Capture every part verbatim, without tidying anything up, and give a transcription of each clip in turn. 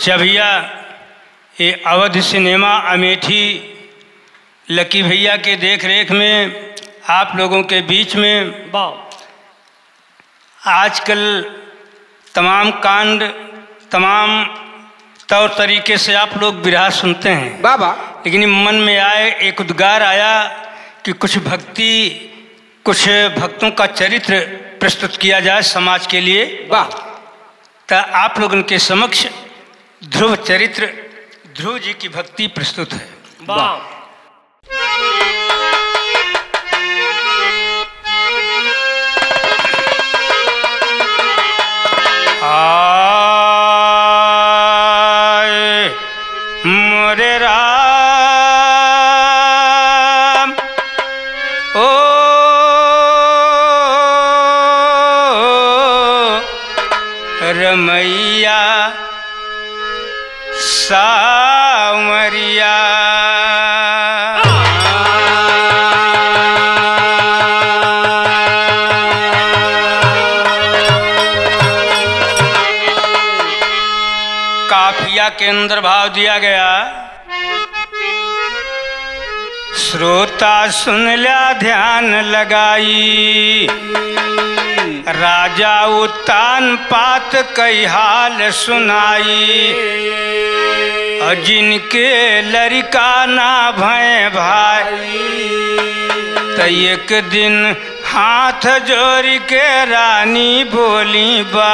अच्छा भैया, ये अवध सिनेमा अमेठी लकी भैया के देख रेख में आप लोगों के बीच में वाह। आजकल तमाम कांड, तमाम तौर तरीके से आप लोग बिरहा सुनते हैं। वाह, वाह। लेकिन मन में आए, एक उद्गार आया कि कुछ भक्ति, कुछ भक्तों का चरित्र प्रस्तुत किया जाए समाज के लिए। वाह। तो आप लोगन के समक्ष ध्रुव चरित्र, ध्रुव जी की भक्ति प्रस्तुत है। वाह। आए मोरे राम, ओ रमैया सांवरिया। काफिया के अंदर भाव दिया गया। श्रोता सुन ल्या ध्यान लगाई, राजा उत्तान पात कई हाल सुनाई। और जिनके लड़िका ना भय भाई, त एक दिन हाथ जोरि के रानी बोली बा।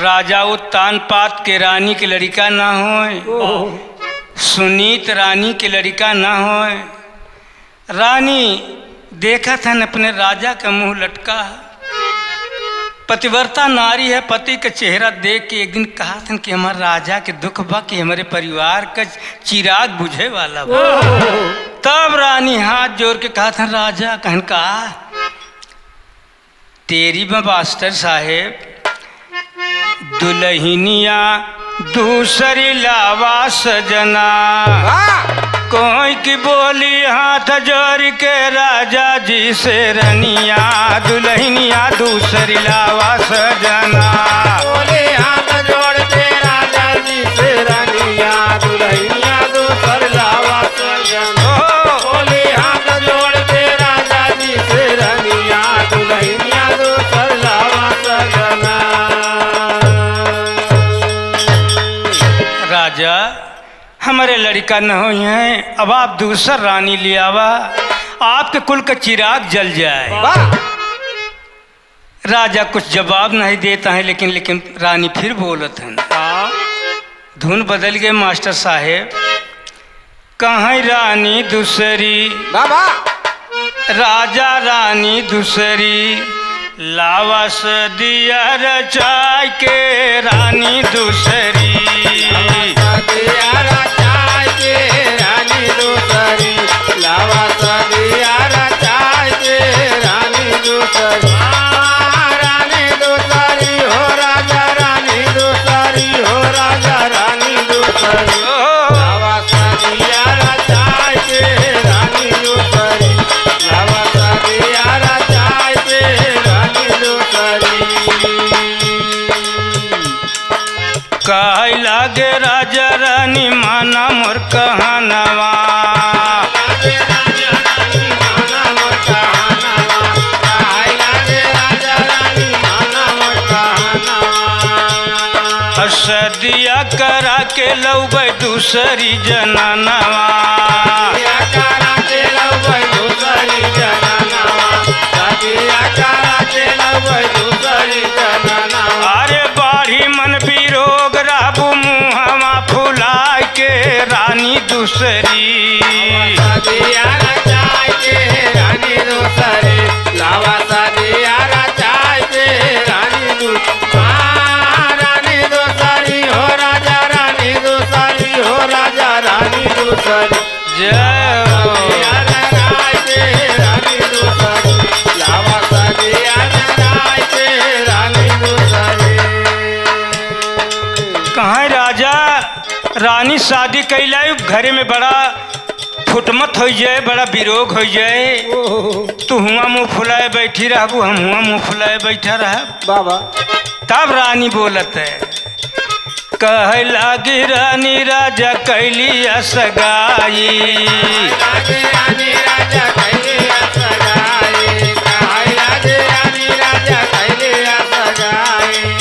राजा उत्तान पात के रानी के लड़िका ना होय, सुनीत रानी के लड़िका ना होय। रानी देखत हन अपने राजा का मुँह लटका है। पतिव्रता नारी है, पति का चेहरा देख के एक दिन कहत हन कि हमार राजा के दुख बा कि हमरे परिवार का चिराग बुझे वाला बा। तब रानी हाथ जोरि के कहत हन, राजा कहन का तेरी में मास्टर साहेब, दुलहिनिया दूसरी लावा सजना। वाह! कोई की बोली हाथ जोरि के राजा जी से रनिया, दुलहिनिया दूसरी लावा सजना। बोली हाथ जोरि के राजा जी से रनिया, दुलहिनिया दूसरी लावा सजना। ओ! बोली हाथ जोरि के राजा जी से रनिया, दुलहिनिया दूसरी लावा सजना। राजा, हमरे लड़िका न होइहैं, अब आप दूसर रानी ले आवा, आपके कुल का चिराग जल जाए। वाह! राजा कुछ जवाब नहीं देत हैं, लेकिन, लेकिन रानी फिर बोलत हैं। हाँ। धुन बदल गए मास्टर साहेब। कहैं रानी दूसरी, बाबा। राजा रानी दूसरी, लावा सदिया रचाय के रानी दूसरी। लावा सदिया रचाय के रानी दूसरी, लावा सदिया रचाय के रानी दूसरी। हाँ, रानी दूसरी हो राजा, रानी दूसरी हो राजा, रानी दूसरी। ओ। लावा सदिया रचाय के रानी दूसरी, लावा सदिया रचाय के रानी दूसरी। कहै लागे राजा रानी माना मोर कहनवा। सदिया करा के लौबै दूसरी जननवा। सदिया करा के लौबै दूसरी जननवा। सदिया करा के लौबै दूसरी जननवा। अरे बाढ़ी मन बिरोग रहबू मुहवा फुलाय के रानी दूसरी। सदिया रचाय के रानी दूसरी। लावा सदिया रचाय के रानी दू-, हाँ, रानी दूसरी हो राजा, रानी दूसरी हो राजा, रानी दूसरी। जय हो। सदिया रचाय के रानी दूसरी। लावा सदिया रचाय के रानी दूसरी। कहैं राजा, रानी शादी कैला, घरे में बड़ा कुटमत होइ जाए, बड़ा विरोग होइ जाए। ओहो। तू हुआँ मुँह फुलाए बैठी रहबू, हम हुआँ मुँह फुलाए बैठा रहब। बाबा। तब रानी बोलत है, कहै लागी रानी राजा कैली असगाई। कहै लागी रानी राजा कैली असगाई। कहै लागी रानी राजा कैली असगाई।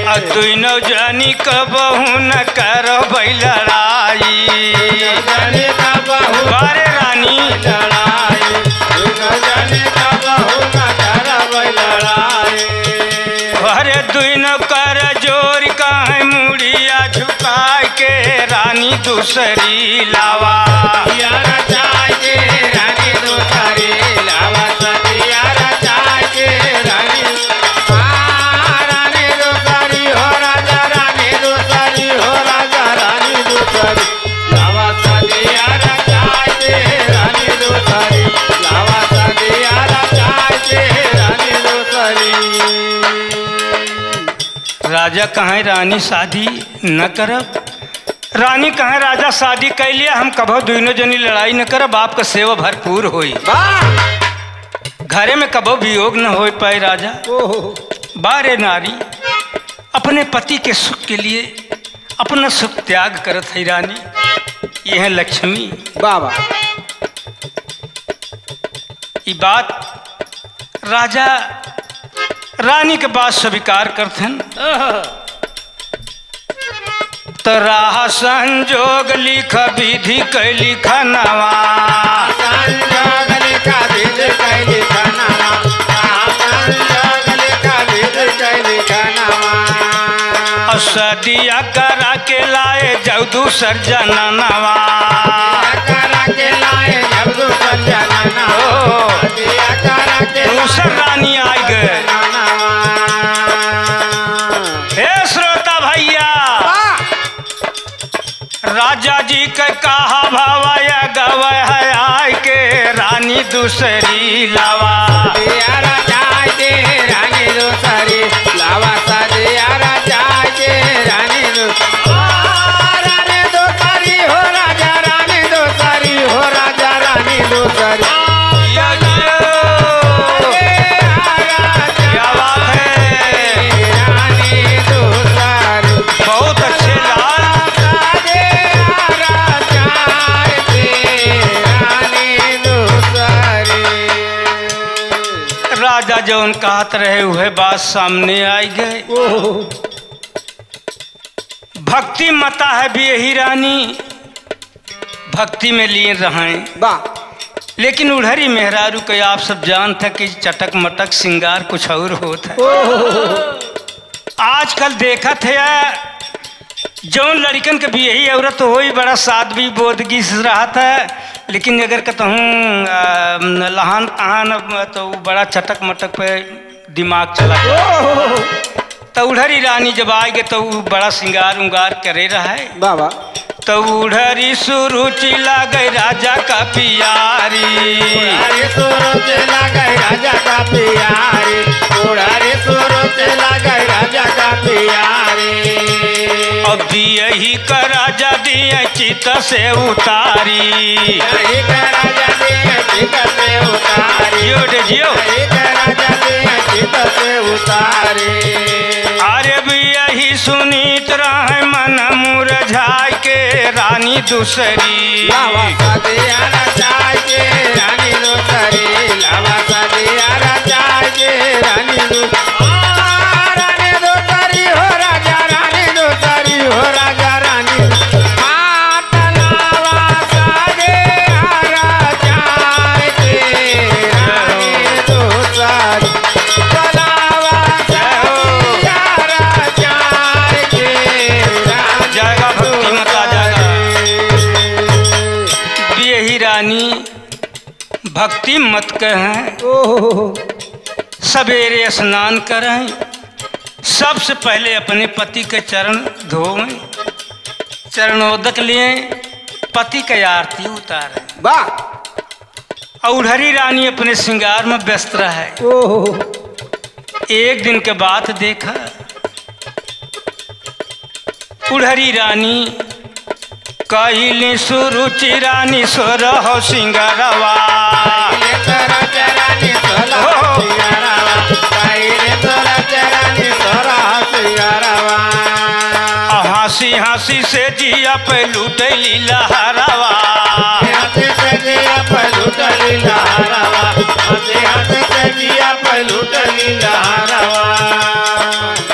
आ दुइनो जानी कबहू न करबै लड़ाई। दुइनो जानी कबहू बारे रानी। लड़ाई। दुइनो जानी कबहू न करबै लड़ाई। अरे दुइनो कर जोर कहै मुड़िया झुकाए के रानी दूसरी लावा। यारा चाय के रानी दूसरी लावा, सदिया रा चाय के रानी। आ, रानी दूसरी हो राजा, रानी दूसरी हो राजा, रानी दूसरी। लावा सदिया रा चाय के रानी दूसरी, लावा सदिया रा चाय के रानी दूसरी। राजा कहै रानी शादी न करब। रानी कहै राजा शादी कै लिया, हम कबो दुइनो जनी लड़ाई न करब, आपका सेवा भरपूर होई। वाह! घरे में कबो वियोग न होइ पाए राजा। ओहो। बारे नारी अपने पति के सुख के लिए अपना सुख त्याग करत है रानी। ये है लक्ष्मी। बाबा। ई बात राजा रानी के बात स्वीकार करथन। ओहो। त राह संजोग लिख विधि कै लिखनवा। संजोग लिख विधि कै लिखनवा। राह संजोग लिख विधि कै लिखनवा। और सदिया करा के लाए जब दूसर जननवा। करा के लाए जब दूसर जननवा। ओ। सदिया करा के दूसर रानी आई गए। जननवा। हे श्रोता भैया, वाह! राजा जी के कहा भवय गवय है आय के रानी दूसरी लावा। सदिया राजा के रानी दूसरी लावा, सदिया राजा के रानी दू-, आ, रानी दूसरी हो राजा, रानी दूसरी हो राजा, रानी दूसरी। या, या। क्या बात है? बहुत अच्छे लाल। राजा जौन कहत रहे, उहे बात सामने आई गए। ओहो। भक्ति मता है बियही रानी, भक्ति में लीन रहें। बा। लेकिन उढ़री मेहरारू के आप सब जानत है कि चटक मटक सिंगार कुछ और होत है। ओहो। आजकल देखत है, जौन लड़िकन के बियही औरत होई, बड़ा साध्वी बोधगी से रहत है, लेकिन अगर कतहूँ, आ, लहान तहान, तो उ बड़ा चटक मटक पे दिमाग चला। ओहो। त उढ़री रानी जब आइगे त उ बड़ा सिंगार उंगार करे रहे। बाबा। त उढ़री सुरुचि लागे राजा का पियारी। उढ़री सुरुचि लागे राजा का पियारी। उढ़री सुरुचि लागे राजा का पियारी। अब बियही का राजा दिए चित से उतारी। बियही का राजा दिए चित से उतारी। जियो बेटे, जियो। बियही का राजा दिए चित से उतारी। अरे बियही सुनीत रहे मन मुरझाए के रानी दूसरी। लावा सदिया रचाए के रानी दूसरी। लावा सदिया रचाए के रानी दू-, आ, रानी दूसरी हो राजा, रानी दूसरी हो राजा, रानी। आ, तलावा सदिया रचाए के रानी दूसरी। तलावा सदिया रचाए के रानी जाएगा भक्ति मत आ जाएगा। दूसरी। बियही रानी भक्ति मत कहें। ओहो। सवेरे स्नान करें, सबसे पहले अपने पति के चरण धोवें, चरणोदक लें, पति के आरती उतारें। वाह। और उढ़री रानी अपने श्रृंगार में व्यस्त रहे। ओहो। एक दिन के बात देखा, उढ़री रानी कइली सुरुचि रानी सोरह सिंगरवा। कइली सुरुचि रानी सोरह हो। सिंगरवा। कइली सुरुचि रानी सोरह सिंगरवा। हँसी हँसी से जिया पे लुटैली लहरवा। हँसी से जिया पे लुटैली लहरवा। हँसी हँसी से जिया पे लुटैली लहरवा।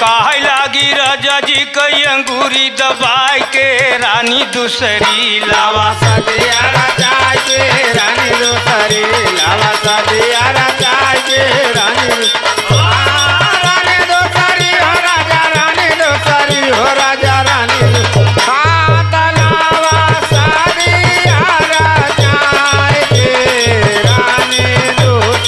कहै लागी राजा जी कई अंगूरी दबाई के रानी दूसरी लावा। लावा सदिया राजा के रानी दूसरी, लावा सदिया राजा के रानी दू-, आ, रानी दूसरी हो राजा, रानी दूसरी हो राजा, रानी दू-, आ, त लावा सदिया राजा के रानी दूसरी।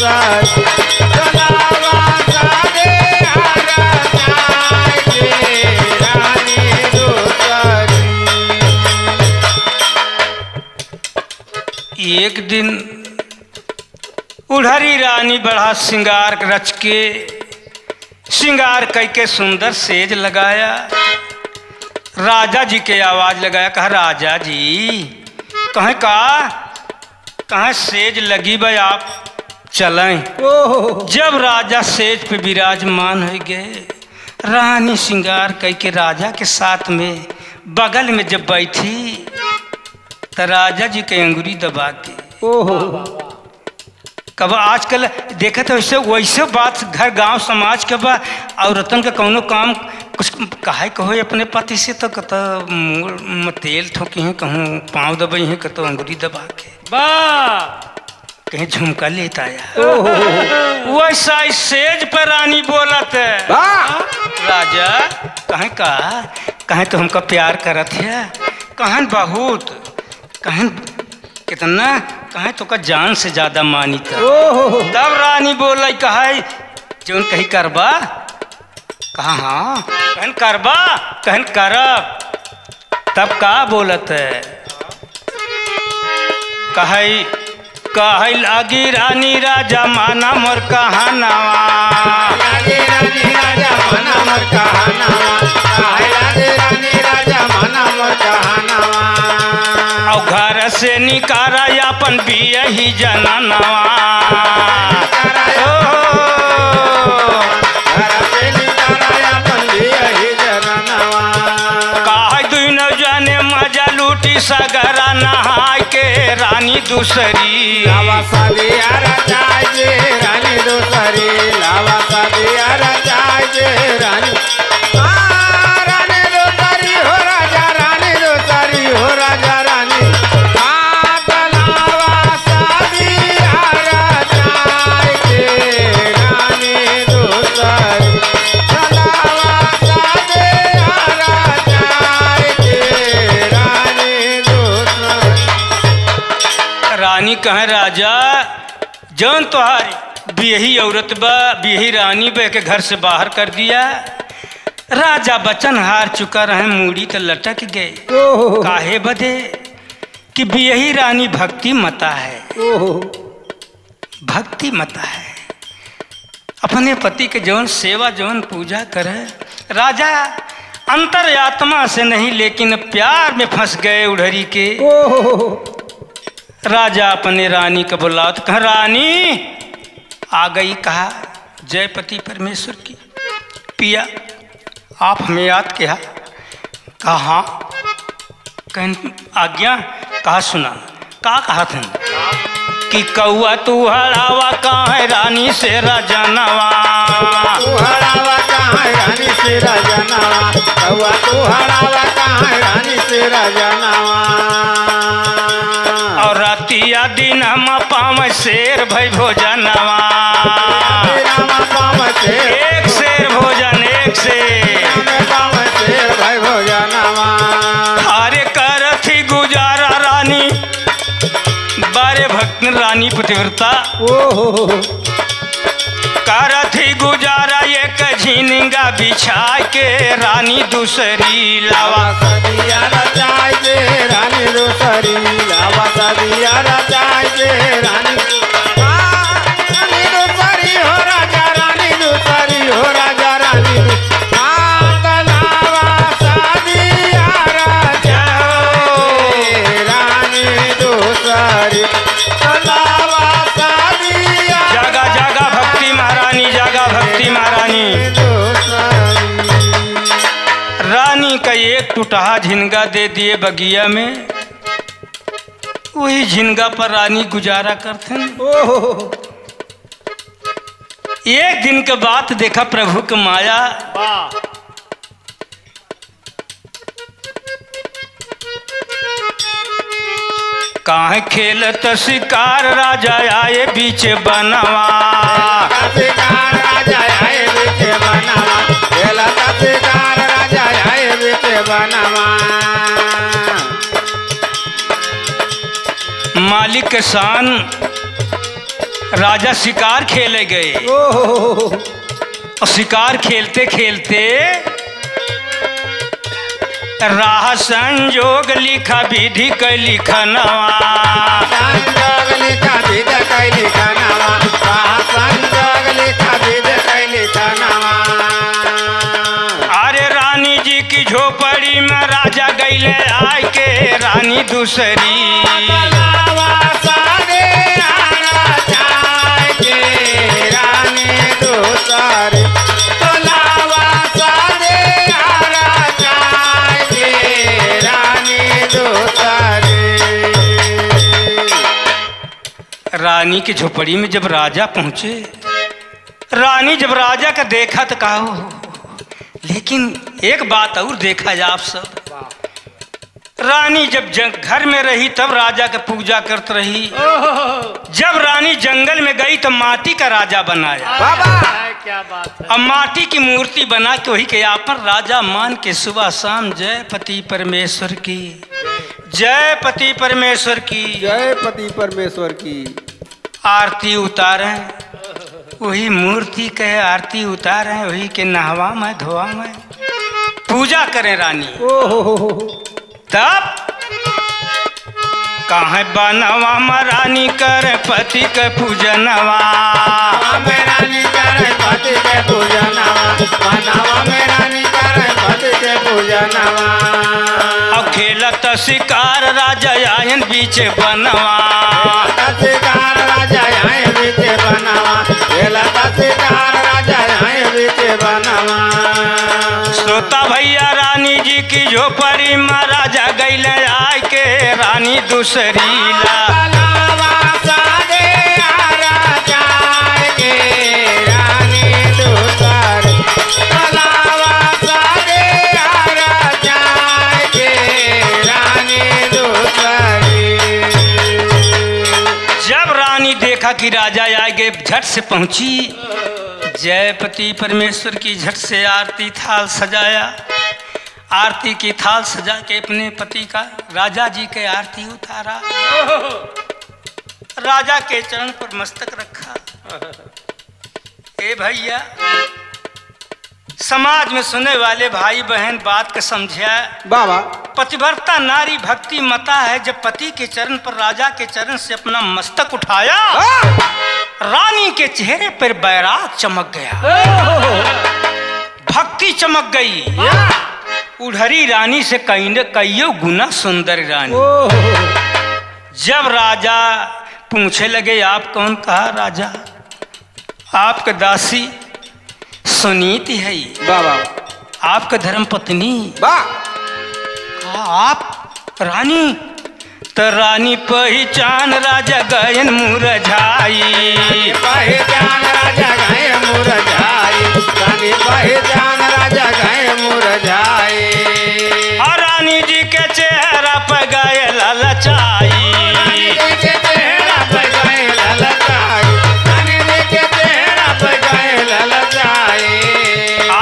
एक दिन उढ़री रानी बड़ा सिंगार रच के, सिंगार कइके सुंदर सेज लगाया। राजा जी के आवाज लगाया, कहा, "राजा जी।" कहें, "का?" कहें, "सेज लगी बा, आप चलें।" ओहो। जब राजा सेज पे विराजमान होइ गए, रानी सिंगार कइके राजा के साथ में बगल में जब बैठी, त राजा जी के अंगुरी दबा के, ओहो। कब आजकल देखत हो, वैसे, वैसे बात घर गांव समाज के बा, औरतन के कौनो काम कुछ कहे कहो अपने पति से, तो कत मुंह में तेल ठोकी हैं, कहूँ पाँव दबाई हैं, कत अंगुरी दबा के। बा। कहीं झुमका लेत आया। ओहो। वैसा ही सेज पर रानी बोलत है। वाह। राजा, कहें का? कहें तो हमका प्यार करत है? कहें बहुत। कहें कितना? कहें तोका जान से ज्यादा मानी था। ओहो। तब रानी बोले, कहे, "जौन कही करबा?" कहा, "हाँ।" कहन, "करबा?" कहन, "करब।" तब का बोलत है? कहै, कहै लागी रानी राजा माना मोर कहनवा। लागी रानी राजा माना मोर कहनवा। कहै लागी रानी राजा माना मोर कहनवा। औ घर से निकारा अपन बियही जननवा। ओ। घर से निकारा अपन बियही जननवा। काहे दुइनो जने मजा लूटी सगरा नहाय के रानी दूसरी। लावा सदिया रचाय के रानी दूसरी। लावा सदिया रचाय के रानी। आ, रानी दूसरी हो राजा, रानी दूसरी हो राजा, रानी। आ, लावा सदिया रचाय के रानी दूसरी। रानी कहे, "राजा, जौन तोहार बियही औरत बा, बियही रानी बा, एके घर से बाहर कर दिया।" राजा बचन हार चुका रहे, मूड़ी त लटक गए। ओहो। काहे बदे? कि बियही रानी भक्ति मता है। ओहो। भक्ति मता है। अपने पति के जौन सेवा, जौन पूजा करे, राजा अंतरात्मा से नहीं, लेकिन प्यार में फंस गए उढ़री के। ओहो। राजा अपने रानी के बुलावत कह, "रानी आ गई।" कहा, "जय पति परमेश्वर की।" पिया, आप हमें याद किया? कहा, हाँ। कहन, आज्ञा? कहा, सुना। का कहत हन? कि कौआ तू हड़ावा काहे रानी से रजनवा? तू हड़ावा काहे रानी से रजनवा? कौआ तू हड़ावा काहे रानी से रजनवा? और रतिया दिन हम पावे शेर भई भोजनवा। राम पाव से एक शेर भोजन, एक शेर। राम पाव से भाई भोजनवा। अरे करत ही गुजारा रानी, बारे भक्त रानी पतिव्रता। ओहो। करत ही गुजारा एक झिनिंगा बिछा के रानी दूसरी लावा। सदिया रचाए के रानी दूसरी लावा, सदिया रचाए के रानी। हाँ, रानी दूसरी हो राजा, रानी दूसरी हो राजा, रानी दू-, हाँ, त लावा सदिया राजा। भक्ति महारानी। रानी का एक टुटहा झिनगा दे दिए बगिया में, वही झिनगा पर रानी गुजारा करथिन। ओहो। एक दिन के बात देखा प्रभु के माया। वाह। काहे खेलत शिकार राजा आए बीच बनवा। शिकार राजा आए बीच बनवा, खेलत शिकार राजा आए बीच बनवा। मालिक के शान, राजा शिकार खेले गए। ओहो। और शिकार खेलते खेलते राह संजोग लिखा विधि कै लिखनवा। संजोग लिखा विधि कै लिखनवा, राह संजोग लिखा विधि कै लिखनवा। अरे रानी जी की झोपड़ी में राजा गइले आइके रानी दूसरी। रानी की झोपड़ी में जब राजा पहुंचे, रानी जब राजा का देखा तो कहा, "ओहो।" लेकिन एक बात और देखा जा आप सब, रानी जब जंग-, घर में रही तब राजा के पूजा करत रही। ओहो। जब रानी जंगल में गई तो माटी का राजा बनाया। बाबा। क्या बात है। अब माटी की मूर्ति बना के वही के आपन राजा मान के सुबह शाम जय पति परमेश्वर की, जय पति परमेश्वर की। जय पति परमेश्वर की। आरती उतारे, वही मूर्ति के आरती उतारे, वही के नहवा में धोवा में पूजा करें रानी। ओहो। तब काहे बनवा में रानी करे पति के पूजनवा। बनवा में रानी करे पति के पूजनवा, बनवा में रानी करे पति के पूजनवा। अब खेलत शिकार राजा आयन बीच बनवा। खेलत शिकार राजा आए बीच बनवा, खेलत शिकार राजा आए बीच बनवा। श्रोता भैया, रानी जी की झोपड़ी में राजा गइले आइके रानी दूसरी ला। जब रानी देखा कि राजा आइगे, झट से पहुंची, जय पति परमेश्वर की, झट से आरती थाल सजाया। आरती की थाल सजा के अपने पति का, राजा जी के आरती उतारा। राजा के चरण पर मस्तक रखा। ए भैया, समाज में सुने वाले भाई बहन बात के समझा। बाबा। पतिव्रता नारी भक्ति मता है, जब पति के चरण पर राजा के चरण से अपना मस्तक उठाया, हाँ। रानी के चेहरे पर बैराग चमक गया। ओहो। भक्ति चमक गई। वाह। उढ़री रानी से कई न कईयो गुना सुंदर रानी। ओहो। जब राजा पूछे लगे, "आप कौन?" कहा, "राजा, आपके दासी सुनीति है।" वाह, वाह। "आपके धर्म पत्नी?" वाह। "कहा, आप रानी?" त रानी पहिचान राजा गयन मुरझाई। पहिचान राजा गयन मुरझाई, रानी पहिचान राजा गयन मुरझाई। आ रानी जी के चेहरा पे गए ललचाई। रानी जी के चेहरा पे गए ललचाई, रानी जी के चेहरा पे गए ललचाई।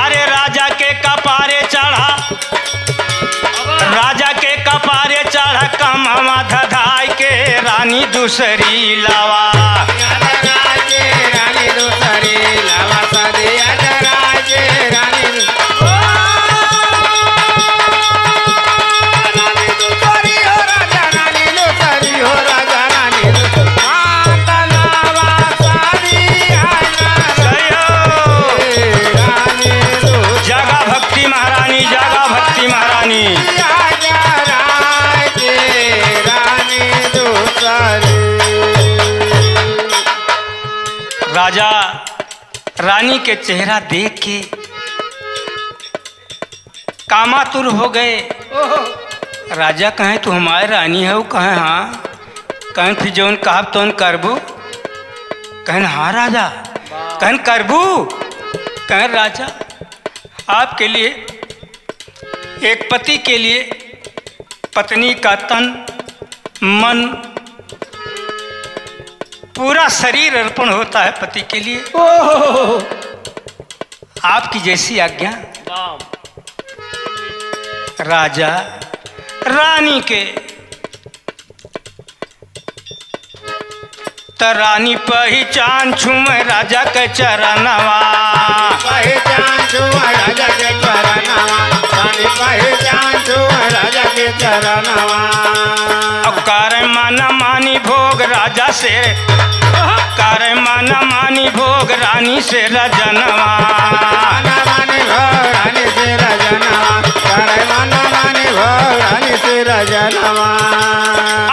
अरे राजा के कपारे चढ़ा, राजा के कपारे चढ़ा कमवा धधाई के रानी दूसरी लावा। रानी दूसरी लावा, सदिया जरा के रानी दू-, ओ, रानी दूसरी हो राजा, रानी दूसरी हो राजा, रानी दूसरी। माता लावा सदिया जरा के रानी दू-, जागा भक्ति महारानी, जागा भक्ति महारानी। राजा रानी के चेहरा देख के कामातुर हो गए। ओहो। राजा कहें, "तू हमारे रानी है?" कहें, "हाँ।" कहें, "फिर जौन कहब तौन करबू?" कहें, "हाँ राजा।" वाह। कहें, "करबू?" कहें, "राजा, आपके लिए एक पति के लिए पत्नी का तन, मन, पूरा शरीर अर्पण होता है पति के लिए। ओहो। आपकी जैसी आज्ञा।" वाह। राजा रानी के त रानी पहिचान छुए राजा के चरणवा। पहिचान छुए राजा के चरणवा। रानी पहिचान छुए राजा के चरणवा। अब करे मन मानी भोग राजा से, करे मन मानी भोग रानी से रजनवा। मन मानी भोग रानी से रजनवा। करे मन मानी भोग रानी से रजनवा।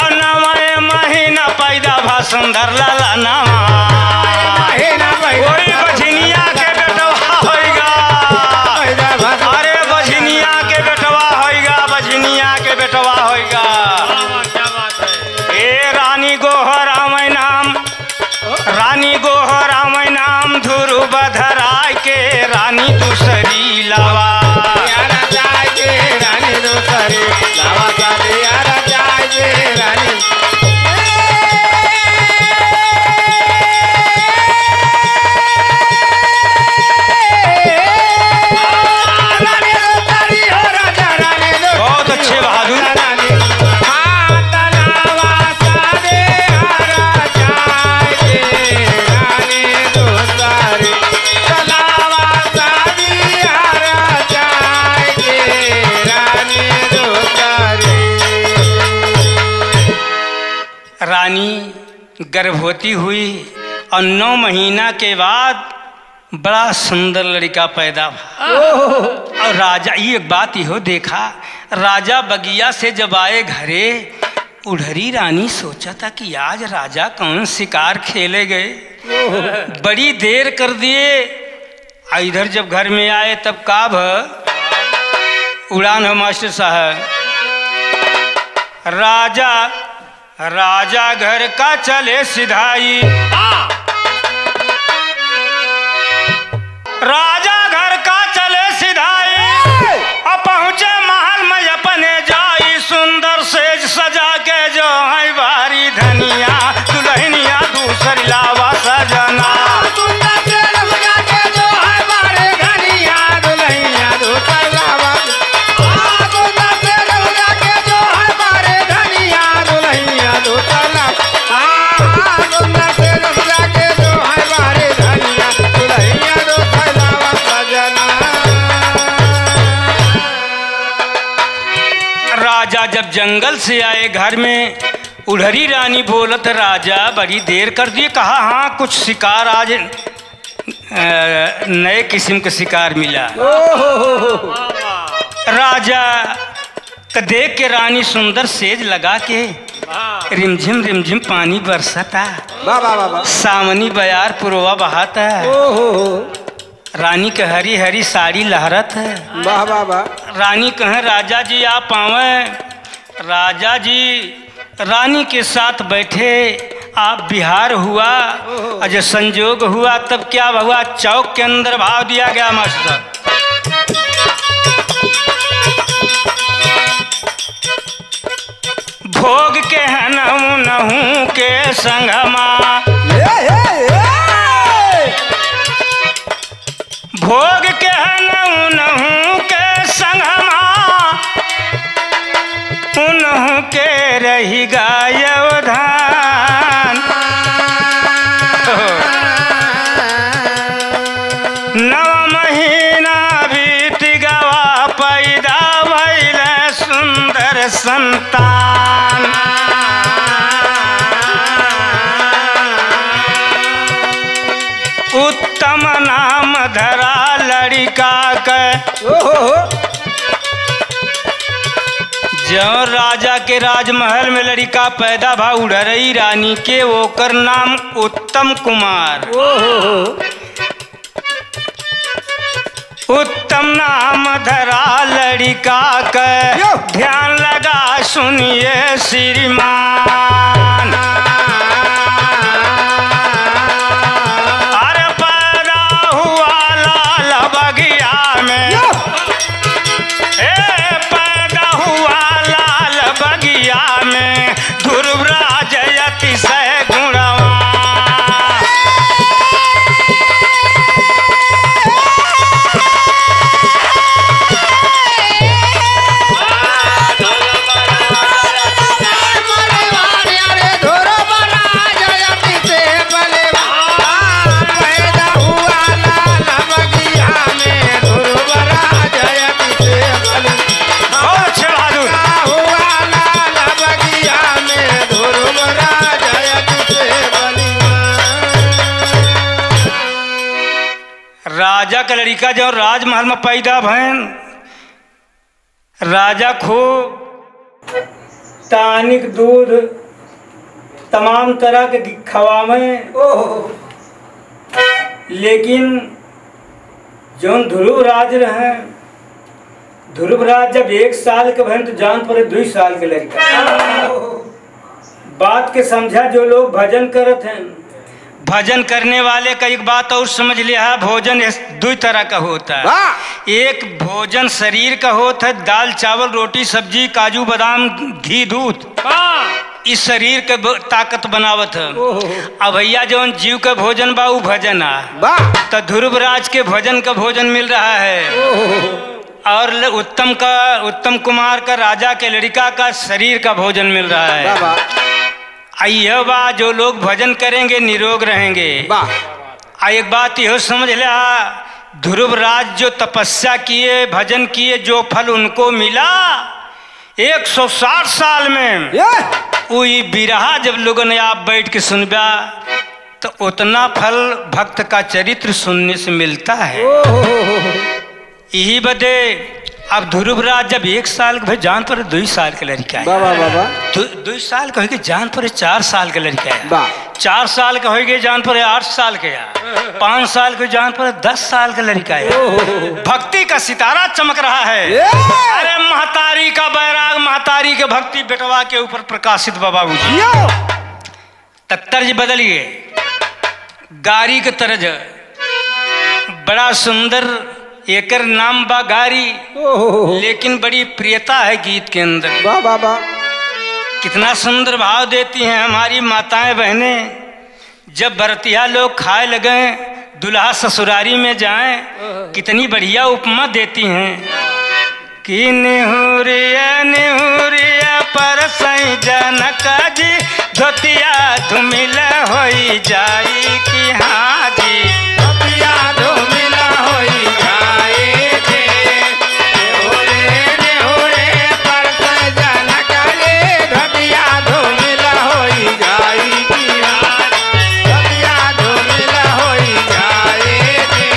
और नवे महीना पैदा भा सुंदर लाला नवा। महीना पैदा कोई बझिनिया के बेटवा होइगा। पैदा भा सुंदर अरे बझिनिया के बेटवा होइगा, बझिनिया के बेटवा होइगा। क्या बात है? ए रानी गोहरावै नाम, रानी गोहरावै नाम ध्रुव धराय के रानी दूसरी लावा। यारा जाय के रानी दूसरी लावा, साली यारा जाय के रानी। रानी दूसरी हो राजा, रानी दूसरी बहुत अच्छे हो बहादुर। राजा, रानी। हाँ, तलावा साली यारा जाय के रानी दूसरी। रानी गर्भवती हुई और नौ महीना के बाद बड़ा सुंदर लड़िका पैदा भा। ओहो। और राजा, ये एक बात इहो देखा, राजा बगिया से जब आए घरे, उढ़री रानी सोचा था कि आज राजा कौन शिकार खेले गए, बड़ी देर कर दिए। आ इधर जब घर में आए तब का भ उड़ान हो मास्टर साहब। राजा, राजा घर का चले सिधाई। हाँ। राजा घर का चले सिधाई। अब पहुँचे महल में अपने जाई, सुंदर सेज सजा के जो है बारी धनिया, दुल्हनिया दूसरी लावा सजना। सुंदर सेज सजा के जो है बारी धनिया, दुल्हनिया दूसरी लावा। हाँ, सुंदर सेज सजा के जो है बारी धनिया, दुल्हनिया दूसरी लावा। हाँ, हाँ, सुंदर सेज सजा के जो है बारी धनिया, दुल्हनिया दूसरी लावा सजना। राजा जब जंगल से आए घर में, उढ़री रानी बोलत, "राजा, बड़ी देर कर दिए।" कहा, "हाँ, कुछ शिकार आज, अ, नए किस्म का शिकार मिला।" ओहो। राजा का देख के रानी सुंदर सेज लगा के, रिमझिम रिमझिम पानी बरसता। वाह, वाह, वाह, वाह। सावनी बयार पुरवा बहाता। ओहो। रानी के हरी हरी साड़ी लहरत है। वाह, वाह, वाह। रानी कहें, "राजा जी आप आवें।" राजा जी रानी के साथ बैठे, आप विहार हुआ, ओहो। और जो संजोग हुआ, तब क्या हुआ, चौक के अंदर भाव दिया गया मास्टर। भोग के हन उनहू के संगमा। ए, ए, ए! भोग के हन उनहू के संगमा, उनहू के रहि गयो धान। नव महीना बीत गवा, पैदा भइल सुंदर संतान। उत्तम नाम धरा लड़िका के। ओहो। जौन राजा के राजमहल में लड़िका पैदा भा उड़रई रानी के, ओकर नाम उत्तम कुमार। ओहो। उत्तम नाम धरा लड़िका क, यो। ध्यान लगा सुनिए श्रीमान। अरे पैदा हुआ लाल बगिया में, यो। ए पैदा हुआ लाल बगिया में, ध्रुवराज अतिशय गुणवान। बहुत अच्छे बहादुर। राजा का लड़िका जो राजमहल में पैदा भयन, राजा खूब tonic दूध तमाम तरह के खवावे। ओहो। लेकिन जौन ध्रुवराज रहे, ध्रुवराज जब एक साल के भयन तो जान पड़े दुई साल के लड़िका। बात के समझा जो लोग भजन करत हैं। भजन करने वाले का एक बात और समझ लिया, भोजन इस दुई तरह का होता है। वाह! एक भोजन शरीर का होता है, दाल, चावल, रोटी, सब्जी, काजू, बादाम, घी, दूध। वाह! इस शरीर के ब-, ताकत बनावत है। ओहो। अब भैया जौन जीव का भोजन बा, उ भजन आ। वाह! तो ध्रुवराज के भजन का भोजन मिल रहा है। ओहो। और ल-, उत्तम का, उत्तम कुमार का, राजा के लड़िका का शरीर का भोजन मिल रहा है। वाह, वाह। आ यह बा, जो लोग भजन करेंगे, निरोग रहेंगे। वाह। आ एक बात यह समझ ला, ध्रुवराज जो तपस्या किए, भजन किए, जो फल उनको मिला, एक सौ साठ साल में, ये। उ ई बिरहा जब लोगन आप बैठ के सुनबा, तो उतना फल भक्त का चरित्र सुनने से मिलता है। ओहो। यही बदे अब ध्रुवराज जब एक साल के भई, जान पड़े दुई साल के लड़िका है। वाह, वाह, वाह, वाह। दु-, दुई साल के होइगे, जान पड़े चार साल के लड़िका है। वाह। चार साल के होइगे, जान पड़े आठ साल के है। पाँच साल के, जान पड़े दस साल के लड़िका है। ओहो। भक्ति का सितारा चमक रहा है। ये। अरे महतारी का बैराग, महतारी के भक्ति बेटवा के ऊपर प्रकाशित बा बाबूजी। यो। त तर्ज बदल गए, गारी के तर्ज। बड़ा सुंदर एकर नाम बा गारी, ओहो। लेकिन बड़ी प्रियता है गीत के अंदर। वाह, वाह, वाह। कितना सुंदर भाव देती हैं हमारी माताएं बहनें। जब बरतिया लोग खाए लगे, दुल्हा ससुरारी में जाए, ओहो। कितनी बढ़िया उपमा देती हैं। कि निहुरिया निहुरिया परसई जनक जी, धोतिया धुमिल होई जाई कि हाँ जी। धोतिया धुमिल होई जाई जी। निहुरे निहुरे परसई जनक जी, धोतिया धुमिल होई जाई कि हाँ जी। धोतिया धुमिल होई जाई जी।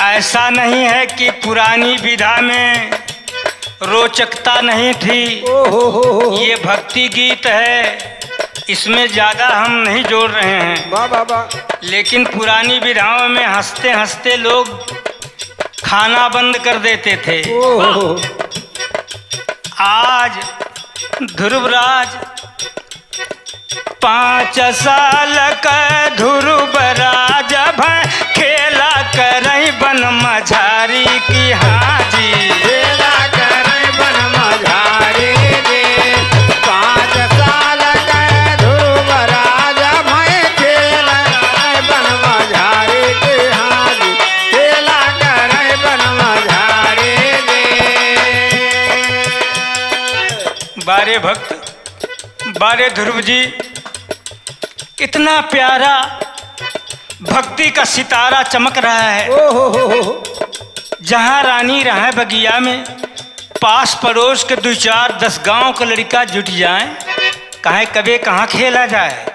ऐसा नहीं है कि पुरानी विधा में रोचकता नहीं थी। ओहो हो हो हो। ये भक्ति गीत है, इसमें ज्यादा हम नहीं जोड़ रहे हैं। वाह, वाह, वाह। लेकिन पुरानी विधाओं में हंसते हंसते लोग खाना बंद कर देते थे। ओहो। आज ध्रुवराज पाँच साल क ध्रुवराज भय खेला करई बन मझारी कि हाँ जी। खेला करई बन मझारी जी। पाँच साल क ध्रुवराज भय खेला करई बन मझारी कि हाँ जी। खेला करई बन मझारी जी। बारे भक्त, बारे ध्रुव जी, इतना प्यारा भक्ति का सितारा चमक रहा है। ओहो हो हो हो। जहाँ रानी रहे बगिया में, पास पड़ोस के दो चार दस गांव के लड़िका जुट जाएं, कहें कबे कहाँ खेला जाए,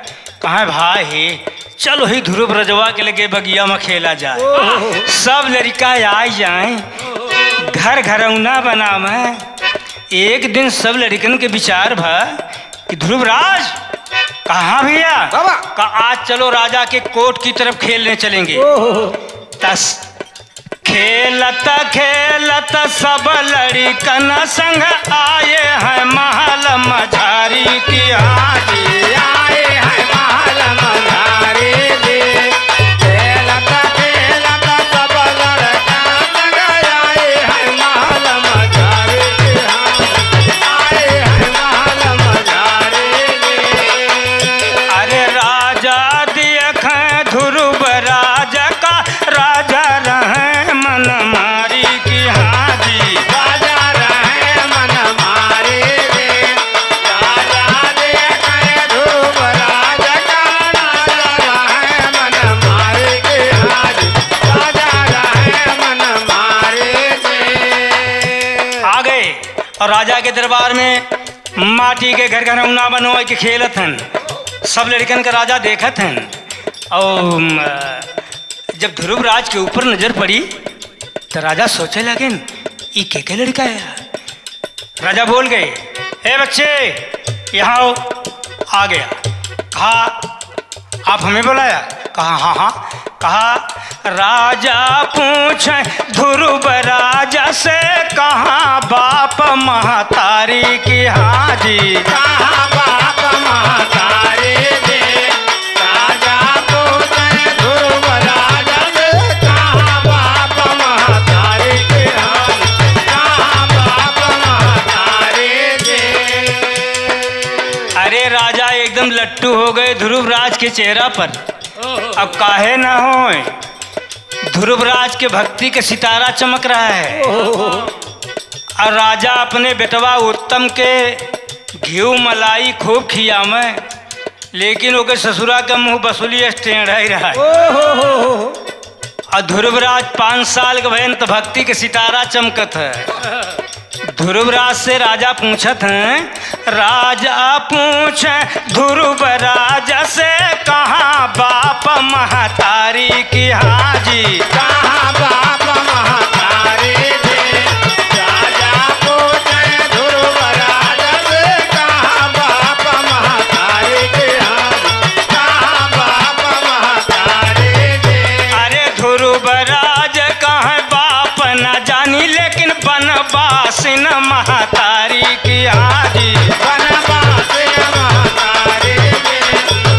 कहें भाई चलो ही ध्रुव रजवा के लगे बगिया में खेला जाए। ओहो। सब लड़िका आइ जाएं, घर घरौना बनावें। एक दिन सब लड़िकन के विचार भा कि ध्रुवराज, कहा, "हाँ भैया।" बाबा। कहा, "आज चलो राजा के कोर्ट की तरफ खेलने चलेंगे।" ओहो। तस खेलत खेलत सब लड़िकन संग आए हैं महल मझारी की। हाँ जी, आए हैं महल मझारी जी। खेलत खेलत सब लड़िकन संग आए हैं महल मझारी की। हाँ, आए हैं महल मझारी जी। अरे राजा देखे ध्रुव राज का राजा रहे मन मारी की। हाँ जी। राजा रहे मन मारी रे। राजा देखे ध्रुव राज का राजा रहे मन मारी के। हाँ जी। राजा रहे मन मारी रे। आ गए और राजा के दरबार में माटी के घर घरौना बनवाए के खेलत हन। सब लड़िकन का राजा देखत हन। और, अम, जब ध्रुव राज के ऊपर नजर पड़ी, तो राजा सोचे लगेन, "ई के के लड़िका है?" राजा बोल गए, "ए बच्चे, यहाँ आओ।" आ गया। कहा, "आप हमें बुलाया?" कहा, "हाँ, हाँ।" कहा, "राजा पूछे ध्रुव राजा से, कहाँ बाप महतारी की?" हाँ जी। कहाँ बाप महतारी की? राजा पूछे ध्रुव राजा से, कहाँ बाप महतारी के हाल, कहाँ बाप महतारी के। अरे राजा एकदम लट्टू हो गए ध्रुव राज के चेहरा पर। अब काहे ना होए, ध्रुव राज के भक्ति के सितारा चमक रहा है। और राजा अपने बेटवा उत्तम के घिउ मलाई खूब खियावे, लेकिन ओके ससुरा के मुंह बसुली टेढ़ा ही रहा है। ओहो हो हो। और ध्रुवराज पाँच साल के भयन त भक्ति के सितारा चमकत है। ध्रुवराज से राजा पूछत हैं, राजा पूछे ध्रुव राज से, कहाँ बाप महतारी की? हाँ जी। कहाँ बाप महतारी की? राजा पूछे ध्रुव राज से, कहाँ बाप महतारी की? हाँ जी, कहाँ बाप महतारी की? अरे ध्रुव राज कहे बाप न जानी, लेकिन बनवासिन महतारी की। हाँ जी। बनवासिन महतारी की।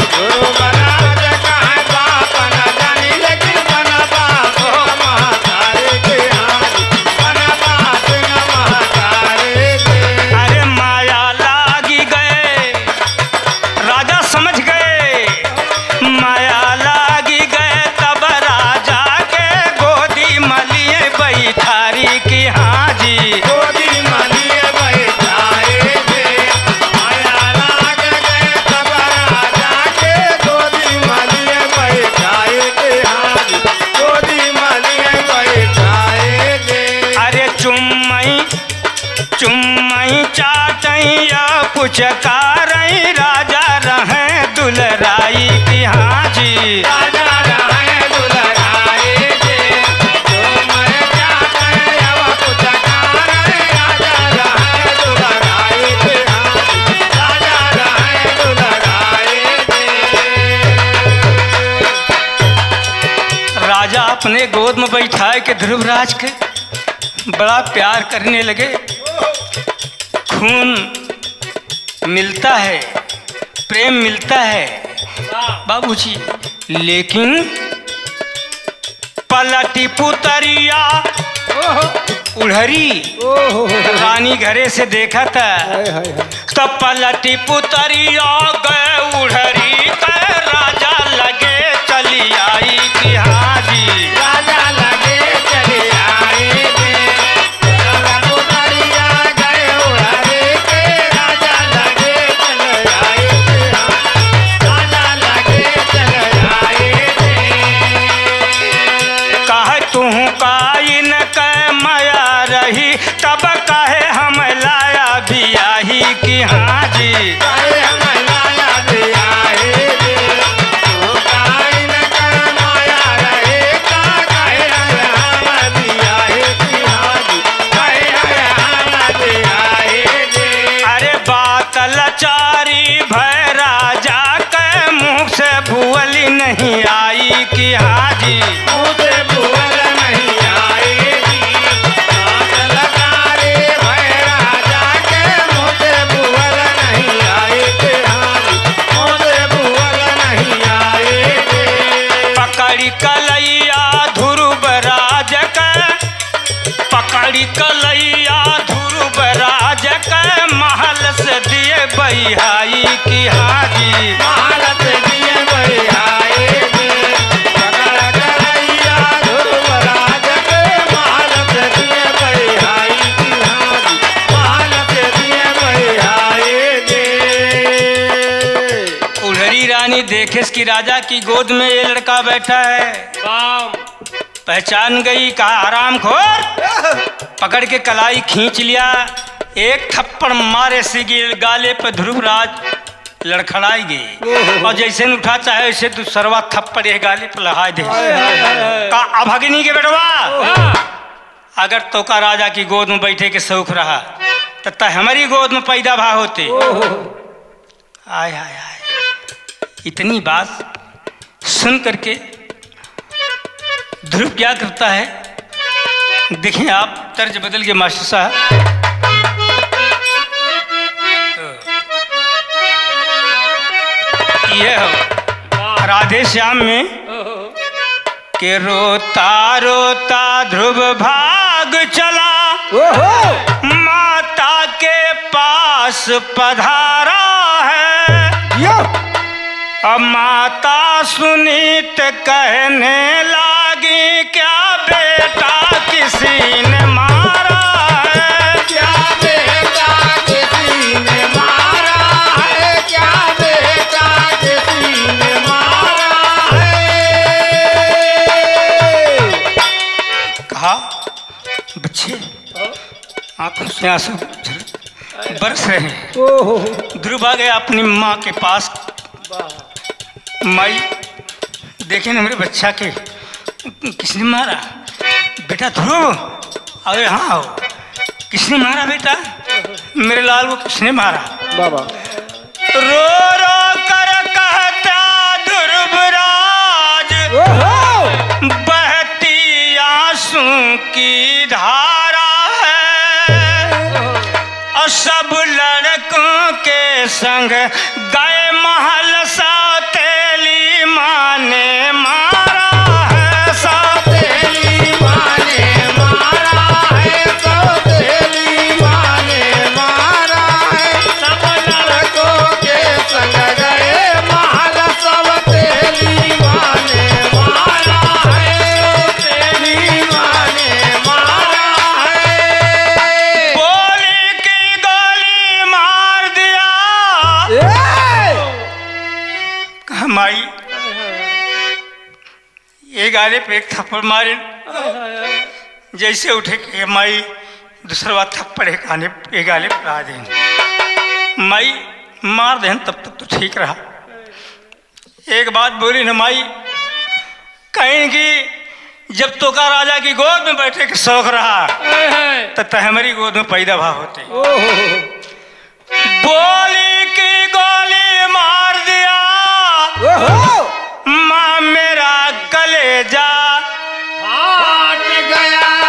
ध्रुव राज कहे बाप न जानी, लेकिन बनवासिन महतारी की। हाँ जी। बनवासिन महतारी की। अरे माया लागी गए, राजा समझ गए, माया लागी गए, तब राजा के गोदी मलिए बैठारी की। हाँ जी। गोदी मलिए बैठारी की। माया लाग गए, तब राजा के गोदी मलिए बैठारी की। हाँ जी। गोदी मलिए बैठारी की। अरे चुम्मई चुम्मई चाटई या पुचकारई, राजा रहे दुलराई की। हाँ जी। राजा रहे दुलराई की। चुम्मई चाटई या पुचकारई, राजा रहे दुलराई की। हाँ जी। राजा रहे दुलराई की। राजा अपने गोद में बैठाए के ध्रुवराज के बड़ा प्यार करने लगे। खून मिलता है, प्रेम मिलता है बाबूजी, लेकिन पलटी पुतरिया ओहो। उढ़री ओहो। रानी घरे से देखत हाय, हाय, हाय। त पलटी पुतरिया गए उढ़री, त राजा लगे चली आई कि हाँ जी। राजा लगे चली आई कि, पलटी पुतरिया गए उढ़री के, राजा लगे चली आई कि हाँ, राजा लगे चली आई कि। कहे तुहूँ का इनके मया रही, तब काहे हम लाया बियाही कि हाँ जी। काहे हम लाया बियाही जी। तू काहे न कर माया रहे, का काहे हम बियाही कि हाँ जी। काहे हम बियाही जी। अरे बात लाचारी भय राजा कि हाँ जी। मुँह से बोल नहीं आएगी, कान लगा रे भैरा जाके, मुँह से बोल नहीं आएगी, हाँ जी, मुँह से बोल नहीं आएगी। पकड़ी कलैया ध्रुव राज के, पकड़ी कलैया ध्रुव राज के, महल से दिए बहियाई कि हाँ जी। महल से दिए बहियाई गे, पकड़ कलैया ध्रुव राज के, महल से दिए बहियाई कि हाँ जी, महल से दिए बहियाई गे। उलहरी रानी देखेस कि राजा की गोद में ये लड़का बैठा है। राम। पहचान गई, कहा, "हरामखोर।" पकड़ के कलाई खींच लिया, एक थप्पड़ मारे सी गिल गाले पे, ध्रुवराज लड़खड़ाई गए। ओहो। और जैसे न उठा चाहे, वैसे दूसरवा थप्पड़ ये गाले पे लहाय दे। हाय, हाय, हाय, हाय। का, "अभगिनी के बेटवा, ओहो। अगर तोका राजा की गोद में बैठे के शौक रहा, त तय हमारी गोद में पैदा भा होते।" ओहो। आय, आय, आय। इतनी बात सुन करके ध्रुव क्या करता है, देखें आप, तर्ज बदल के मास्टर साहब। ये हो राधे श्याम में के रोता रोता ध्रुव भाग चला, ओहो! माता के पास पधारा है। यो! अब माता सुनीत कहने लागी, "क्या बेटा किसी ने मारा है?" क्या बेटा किसी ने मारा है? क्या बेटा किसी ने मारा है? कहा, बच्चे, आंखों से आंसू बरस रहे हैं। ओहो। ध्रुव आ गया अपनी माँ के पास। वाह। माई, देखे ना मेरे बच्चा के, किसने मारा? बेटा ध्रुव, अरे हाँ हो। किसने मारा बेटा? मेरे लाल को किसने मारा? बाबा। रो रो कर कहता ध्रुवराज, ओहो! बहती आंसू की धारा है, और सब लड़कों के संग गए महल, सौतेली माँ ने मारा है, सौतेली माँ ने मारा है, सौतेली माँ ने मारा है। सब लड़कों के संग गए महल, सौतेली माँ ने मारा है, सौतेली माँ ने मारा है। गोली की गोली मार दिया। ए! कहा, माई, ये गाले पे एक थप्पड़ मारे, जैसे उठे के माई, दूसरा बात थप्पड़ एक आने, एक गाले पे आ दे। माई, मार देन तब तक तो ठीक रहा। एक बात बोली न माई, कहीं कि जब तोका राजा की गोद में बैठे के शौक रहा, तो तय हमारी गोद में पैदा भा होते। ओहो। गोली की गोली मार दिया। ओहो। माँ मेरा कलेजा फाट गया।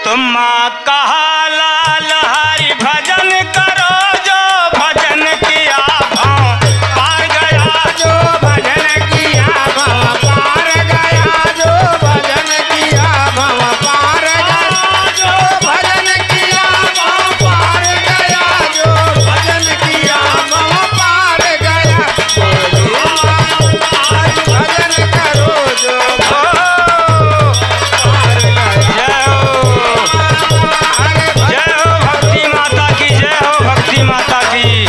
तो माँ कहा लाल हरि भजन करो, जो भजन किया भव पार गया। जो भजन किया भव पार गया, जो भजन किया भव पार गया, जो भजन किया भव पार गया, जो भजन किया भव पार गया। बोलो माँ हरि भजन करो, जो भव पार गया। जय हो। जय हो भक्ति माता की, जय हो भक्ति माता की।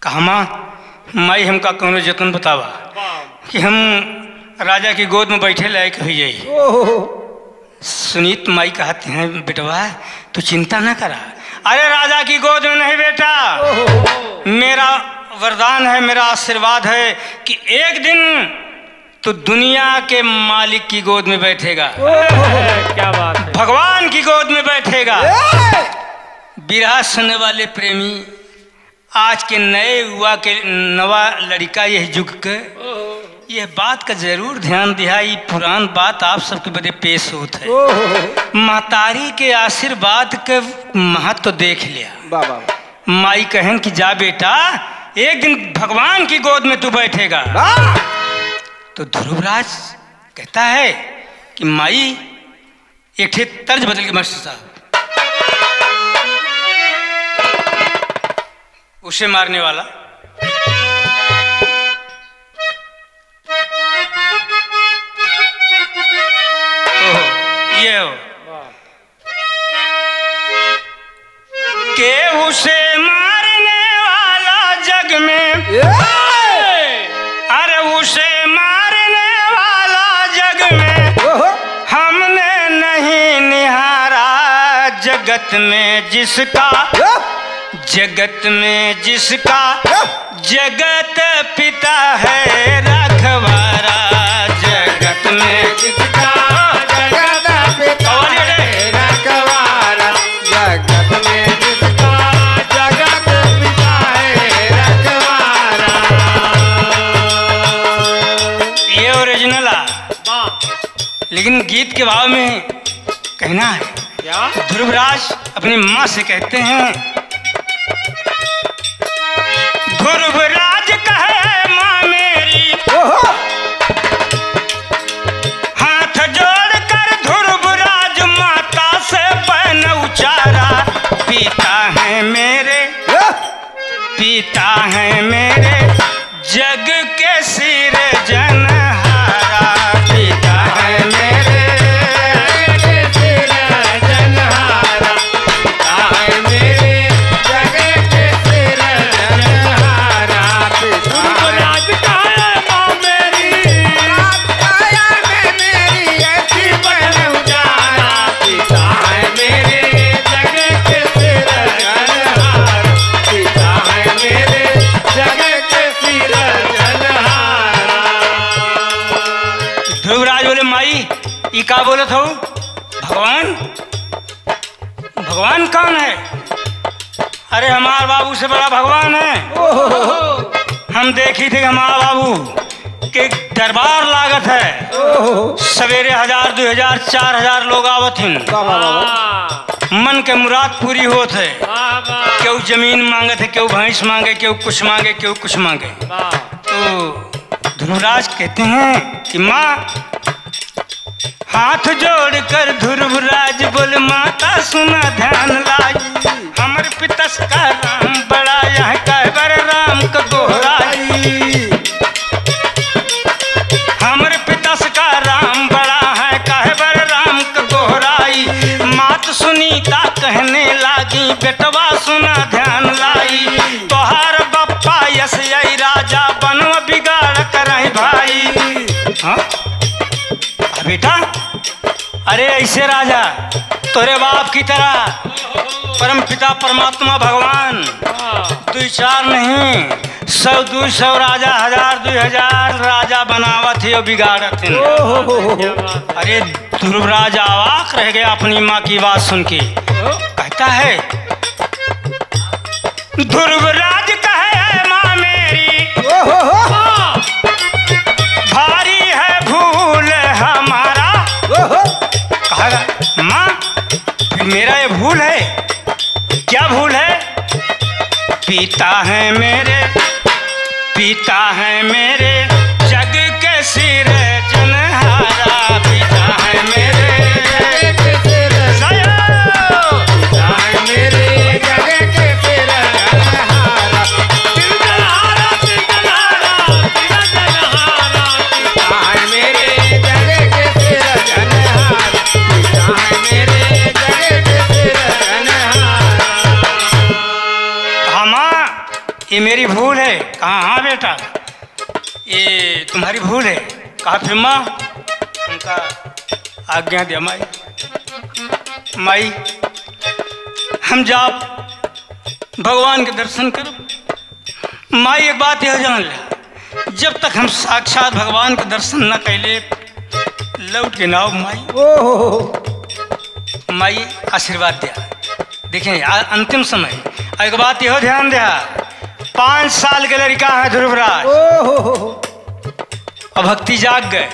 कहा, माँ, माई हमका कौनो जतन बतावा कि हम राजा की गोद में बैठे लायक हुई जाई। ओहो। सुनीत माई कहती हैं, बेटवा, तू चिंता ना करा। अरे राजा की गोद में नहीं बेटा, ओहो। मेरा वरदान है, मेरा आशीर्वाद है कि एक दिन तू दुनिया के मालिक की गोद में बैठेगा। ओहो। क्या बात है। भगवान की गोद में बैठेगा। ए! बिरहा सुनने वाले प्रेमी आज के नए युवा के, नवा लड़िका यह युग के, यह बात का जरूर ध्यान दिहा, ई पुरान बात आप सबके बदे पेश होत है। ओहो। महतारी के आशीर्वाद के महत्व देख लिया। वाह, वाह, वाह। माई कहन कि जा बेटा, एक दिन भगवान की गोद में तू बैठेगा। वाह। तो ध्रुवराज कहता है कि माई, एक ठे तर्ज बदल के मास्टर साहब, उसे मारने वाला। ओहो, ये हो। के उसे मारने वाला जग में, ए! अरे उसे मारने वाला जग में ओहो! हमने नहीं निहारा, जगत में जिसका, ए! जगत में जिसका, ए! जगत पिता है रखवारा, जगत में जिसका जगत पिता है रखवारा, जगत में जिसका जगत पिता है रखवारा। ये ओरिजिनल है, वाह। लेकिन गीत के भाव में कहना है। क्या? ध्रुवराज अपनी माँ से कहते हैं, ध्रुवराज कहे माँ मेरी, ओहो! हाथ जोड़कर ध्रुवराज माता से बन उचारा, पिता है मेरे, ओह! पिता है मेरे जग के सिरजनहारा, पिता है मेरे जग के सिरजनहारा, पिता है मेरे जग के सिरजनहारा, पिता है ध्रुवराज कहे माँ मेरी, काया में मेरी ऐसी बन उजारा, पिता है मेरे जग के सिरजनहारा, पिता है मेरे जग के सिरजनहारा। ध्रुवराज बोले, माई, ई का बोलत हो? भगवान? भगवान कौन है? अरे, हमार बाबू से बड़ा भगवान है। ओहो। हम देखी थे कि हमार बाबू के दरबार लागत है। ओहो। सवेरे हजार, दुइ हजार, चार हजार लोग आवत हैं। वाह, वाह, वाह, वाह। मन के मुराद पूरी होत है। वाह, वाह। केहू जमीन मांगत है, केहू भैंस मांगे, केहू कुछ मांगे, केहू कुछ मांगे। वाह। तो ध्रुवराज कहते हैं कि माँ, हाथ जोड़कर ध्रुवराज बोल, माता सुना ध्यान लाई, हमर पितस का राम बड़ा यह कहबर राम क गोहराई। हमर पितस का राम बड़ा है, कहबर राम क गोहराई। मात सुनीता कहने लागी, बेटवा सुना ध्यान लाई, तोहार बप्पा यस यई राजा बनवा बिगाड़ करई भाई। हाँ? आ बेटा, अरे ऐसे राजा, तोरे बाप की तरह परम पिता परमात्मा भगवान दुइ चार नहीं, सौ दुइ सौ राजा, हजार दुइ हजार राजा बनावत है और बिगाड़त है। ओहो। अरे ध्रुवराज अवाक रह गया अपनी माँ की बात सुन के। कहता है, ध्रुवराज कहे माँ मेरी, ओहो हो। भारी है भूल हमारा। ओहो। कहा, माँ, फिर मेरा ये भूल है? क्या भूल है? पिता है मेरे, पिता है मेरे जग के सिरजनहारा, पिता है मेरे जग के सिरजनहारा, पिता है मेरे जग के सिरजनहारा, सिरजनहारा, सिरजनहारा, सिरजनहारा, पिता है मेरे जग के सिरजनहारा, पिता है मेरे जग के सिरजनहारा। हमा ये मेरी भूल है। कहा, हाँ बेटा, ये तुम्हारी भूल है। कहा, फिर माँ, उनका आज्ञा दिया, माई, माई, हम जाब भगवान के दर्शन करब। माई, एक बात यह जान ले, जब तक हम साक्षात भगवान के दर्शन न कैले, लौट के ना आओ माई। ओहो। माई आशीर्वाद दिया। देखें, आ-, अंतिम समय। आ, एक बात यह ध्यान दिया, पाँच साल के लड़िका है ध्रुवराज। ओहो। अब भक्ति जाग गए,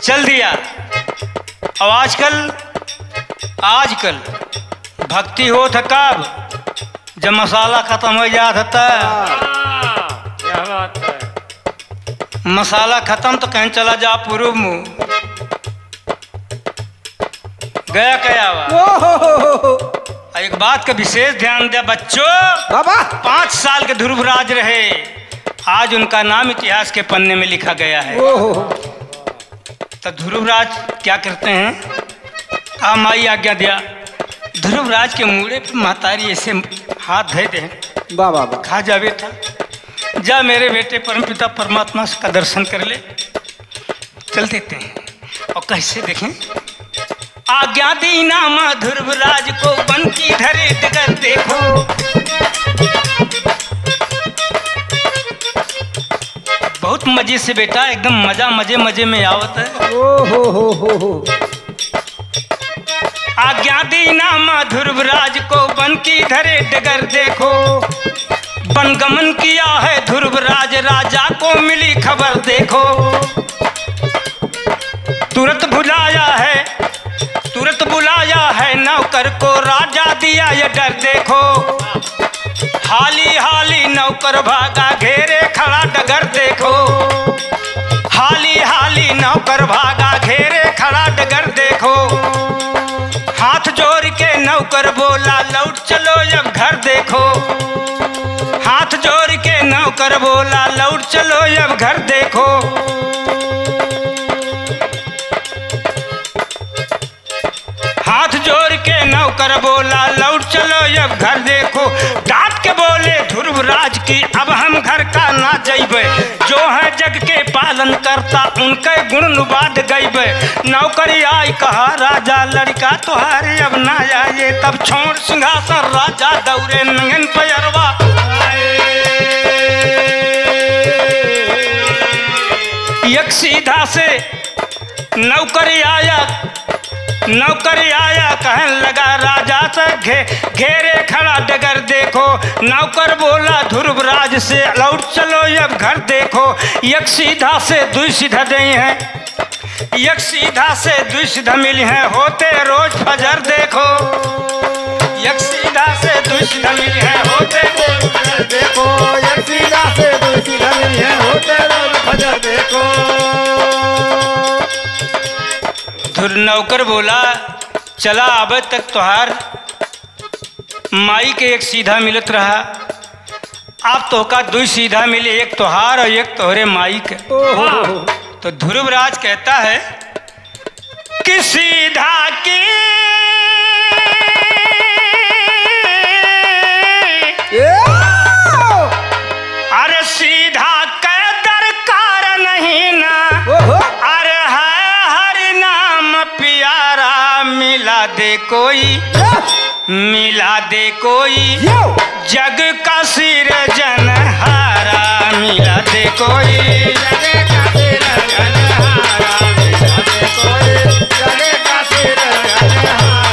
चल दिया। अब आजकल, आजकल भक्ति होत है कब? जब मसाला खतम होइ जात है तब। हाँ, क्या बात है। मसाला खतम तो कहें चला जा पूरब मुँह। गया क्या हुआ? ओहो। आ एक बात का विशेष ध्यान दे बच्चों। बाबा। पाँच साल के ध्रुवराज रहे, आज उनका नाम इतिहास के पन्ने में लिखा गया है। ओहो। तो ध्रुवराज क्या करते हैं? आ माई आज्ञा दिया, ध्रुवराज के मूड़े पे महतारी ऐसे हाथ धइ दे। वाह, वाह, वाह। कहा जा बेटा, जा मेरे बेटे परमपिता परमात्मा का दर्शन कर ले। चल देते हैं। और कैसे देखें? आज्ञा दीना माँ ध्रुवराज को, बन की धरे डगर देखो। बहुत मजे से बेटा, एकदम मजा मजे मजे में आवत है। ओ हो हो हो हो। आज्ञा दीना माँ ध्रुवराज को, बन की धरे डगर देखो। वन गमन किया है ध्रुवराज, राजा को मिली खबर देखो। तुरंत बुलाया है, तुरंत बुलाया है नौकर को, राजा दिया ये डर देखो। हाली हाली नौकर भागा, घेरे खड़ा डगर देखो। हाली हाली नौकर भागा, घेरे खड़ा डगर देखो। हाथ जोड़ के नौकर बोला, लौट चलो अब घर देखो। हाथ जोड़ के नौकर बोला, लौट चलो अब घर देखो। हाथ जोड़ के नौकर बोला, लौट चलो अब घर देखो। डांट के बोले ध्रुवराज की, अब हम घर का ना जइबे। जो है जग के पालन करता, उनके गुण नुबाद गइबे। नौकर आई कहा, राजा लड़िका तोहार अब ना आए। तब छोड़ सिंहासन राजा दौड़े नंगन पैरवा। एक सीधा से नौकर आया, नौकर आया कहन लगा राजा से घे-, घेरे खड़ा डगर देखो। नौकर बोला ध्रुवराज से, लौट चलो अब घर देखो। एक सीधा से दुई सीधा देई हैं, एक सीधा से दुई सीधा मिली हैं, होते रोज फजर देखो। एक सीधा से दुई सीधा मिली हैं, होते रोज फजर देखो। एक सीधा से दुई सीधा मिली हैं, होते रोज फजर देखो। ध्रुव नौकर बोला, चला अब तक तोहार माई के एक सीधा मिलत रहा, अब तोहका दुई सीधा मिली, एक तोहार और एक तोहरे माई के। ओहो। तो ध्रुवराज कहता है कि सीधा की ए! अरे सीधा के दरकार नहीं ना। ओहो। अरे है हरि नाम प्यारा, मिला दे कोई, या! मिला दे कोई यो! जग का सिरजनहारा, मिला दे कोई जग का सिरजनहारा, मिला दे कोई जग का सिरजनहारा।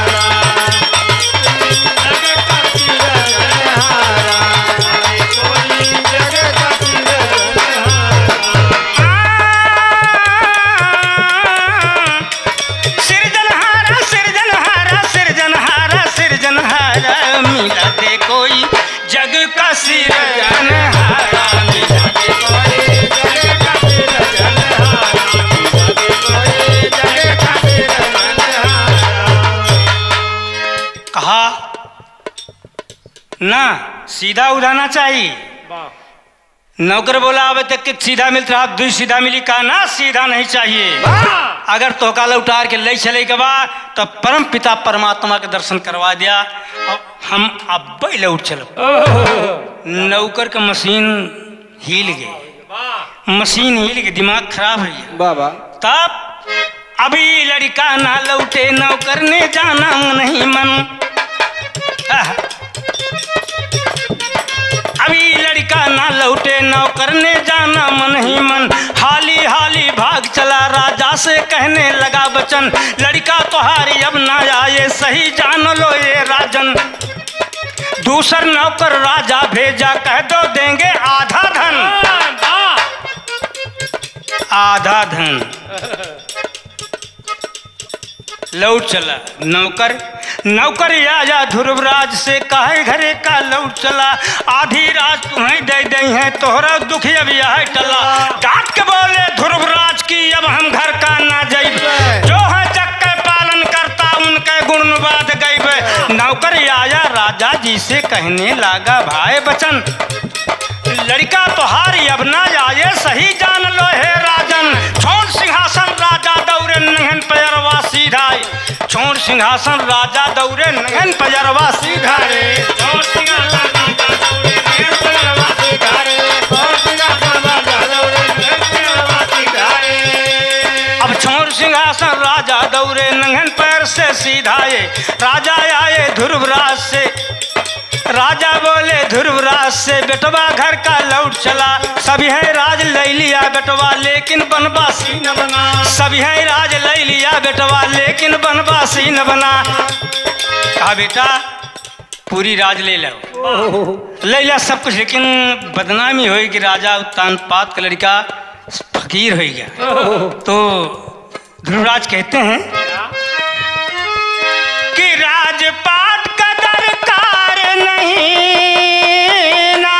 सिरजनहारा, सिरजनहारा, सिरजनहारा, सिरजनहारा, मिला दे कोई जग का सिरजनहारा, मिला दे कोई जग का सिरजनहारा, मिला दे कोई जग का सिरजनहारा। कहा ना, सीधा उधाना चाहिए। वाह। नौकर बोला, अब तक के सीधा मिलत रहा, अब दुई सीधा मिली का? ना, सीधा नहीं चाहिए। वाह! अगर तोहका लौटार के ले चले के बा, तो परम पिता परमात्मा के दर्शन करवा दिया, और हम अब लौट चलो। ओहो! नौकर के मशीन हिल गए, वाह! मशीन हिल गए, दिमाग खराब है ये। वाह, वाह। तब अभी लड़िका ना लौटे, नौकर ने जाना मन ही मन। आह। अभी लड़िका ना लौटे, नौकर ने जाना मन ही मन। हाली हाली भाग चला, राजा से कहने लगा वचन, लड़िका तोहारी अब ना आए, सही जान लो ये राजन। दूसर नौकर राजा भेजा, कह दो देंगे आधा धन। हाँ, हाँ। आधा धन। लौट चला नौकर, नौकर आया ध्रुवराज से, कहे घरे का लौट चला, आधी राज तुम्हें दे दई है, तोहरा दुख अब यह टला। डांट के बोले ध्रुवराज की, अब हम घर का ना जाइब, जो है जग के पालन करता, उनके गुण बात गइब। नौकर आया राजा जी से, कहने लागा भाई बचन, लड़िका तोहार अब ना आए, सही जान लो हे राजन। छोड़ सिंहासन राजा दौड़े नंगन पैरवा सीधा आए। छोड़ सिंहासन राजा दौड़े नंगन पैरवा सीधा रे। छोड़ सिंहासन राजा दौड़े नंगन पैरवा सीधा रे। छोड़ सिंहासन राजा दौड़े नंगन पैरवा सीधा रे। अब छोड़ सिंहासन राजा दौड़े नंगन पैर से सीधा आए। राजा आए ध्रुवराज से, राजा बोले ध्रुवराज से, बेटवा घर का लौट चला, सभी है राज ले लिया बेटवा, लेकिन बनवासी न बना। सभी है राज ले लिया बेटवा, लेकिन बनवासी न बना। कहा बेटा, पूरी राज ले लो, ले ला सब कुछ, लेकिन बदनामी होई कि राजा उत्तान पात का लड़िका फकीर होई गया। तो ध्रुवराज कहते हैं कि राजपाट का दरकार नहीं ना,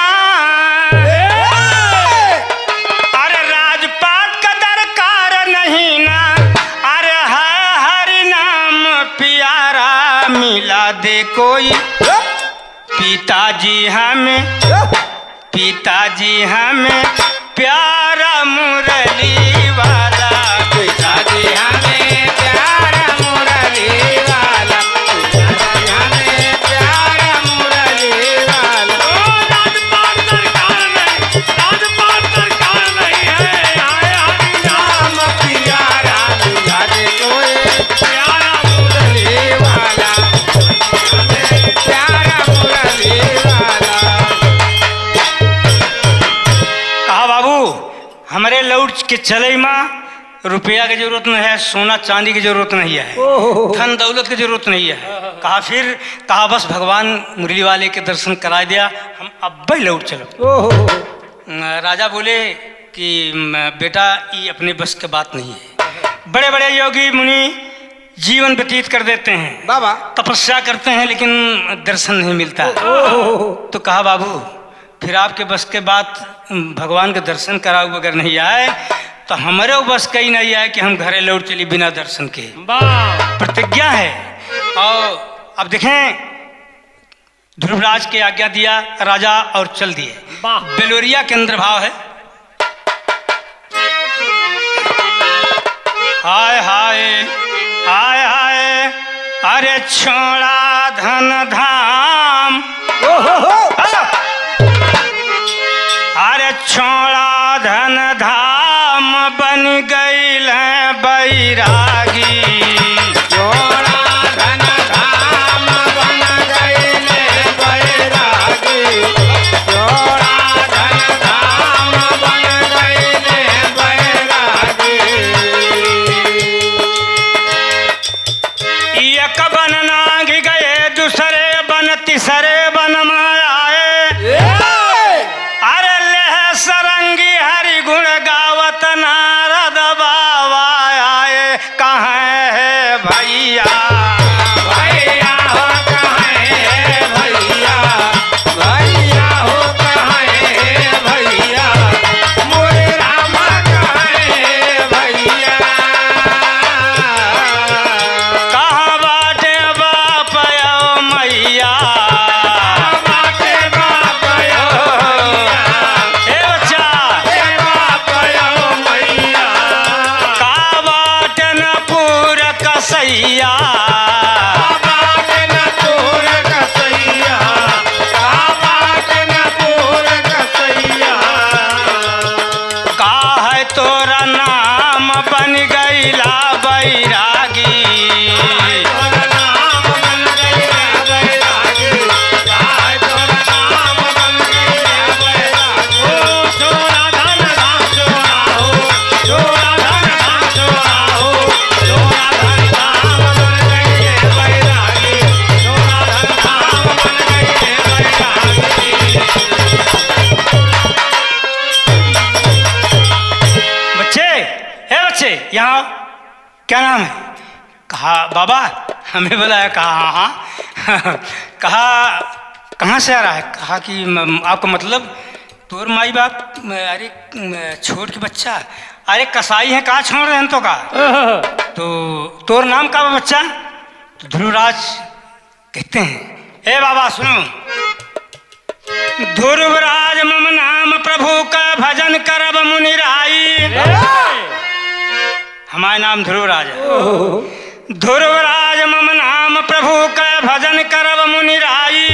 अरे राजपाट का दरकार नहीं ना, अरे है हरि नाम प्यारा मिला दे कोई। पिताजी हमें, पिताजी हमें प्यारा मुरली वाला। पिताजी हमें प्यारा मुरली वाला। पिताजी हमें प्यारा मुरली वाला। ओ राजपाट सरकार नहीं, राजपाट सरकार नहीं है। आए हरि नाम प्यारा मिला दे कोई। प्यारा मुरली वाला। प्यारा मुरली वाला। कहा बाबू, हमरे लौट के चले मा रुपया के जरूरत नहीं है, सोना चांदी के जरूरत नहीं है, ओहो। धन दौलत के जरूरत नहीं है। कहा फिर, कहा बस भगवान मुरली वाले के दर्शन करा दिया, हम अब्बे लौट चलो। ओहो। राजा बोले कि "म, बेटा, ये अपने बस के बात नहीं है। बड़े बड़े योगी मुनि जीवन व्यतीत कर देते हैं, बाबा। तपस्या करते हैं, लेकिन दर्शन नहीं मिलता।" ओहो। तो कहा बाबू, फिर आपके बस के बात, भगवान के दर्शन कराऊ अगर नहीं आए तो हमारे बस का ही नहीं आए कि हम घरे लौट चली बिना दर्शन के। वाह। प्रतिज्ञा है। और अब देखें, ध्रुवराज के आज्ञा दिया राजा और चल दिए। वाह। बेलोरिया के अंदर भाव है। हाय हाय, हाय हाय, अरे छोड़ा धन धाम। ओहो हो। हाँ। अरे छोड़ा धन धाम बन गइल बैरागी। छोड़ा धन धाम बन गइल बैरागी। छोड़ा धन धाम बन गइल बैरागी। एक बन नागि गए, दूसरे बन, तीसरे बन मा आए। ए! अरे लेह सरंगी हरि गुण गावत नारद बाबा आए। कहाँ है भैया? यहाँ क्या नाम है? कहा, "बाबा, हमें बुलाया।" कहा, "हाँ, हाँ।" कहा, "कहाँ से आ रहा है?" कहा कि, "म-, आपका मतलब, तोर माई बाप, म-, अरे, म-, छोट के बच्चा, अरे, कसाई है, का छोड़ रहे हैं तो का? तो तोर नाम का बा बच्चा?" तो ध्रुवराज कहते हैं, "ए बाबा सुनो, ध्रुवराज मम नाम प्रभु का भजन करब मुनि राई।" हमारे नाम ध्रुवराज है। "ध्रुवराज मम नाम प्रभु का भजन करब मुनि राई।"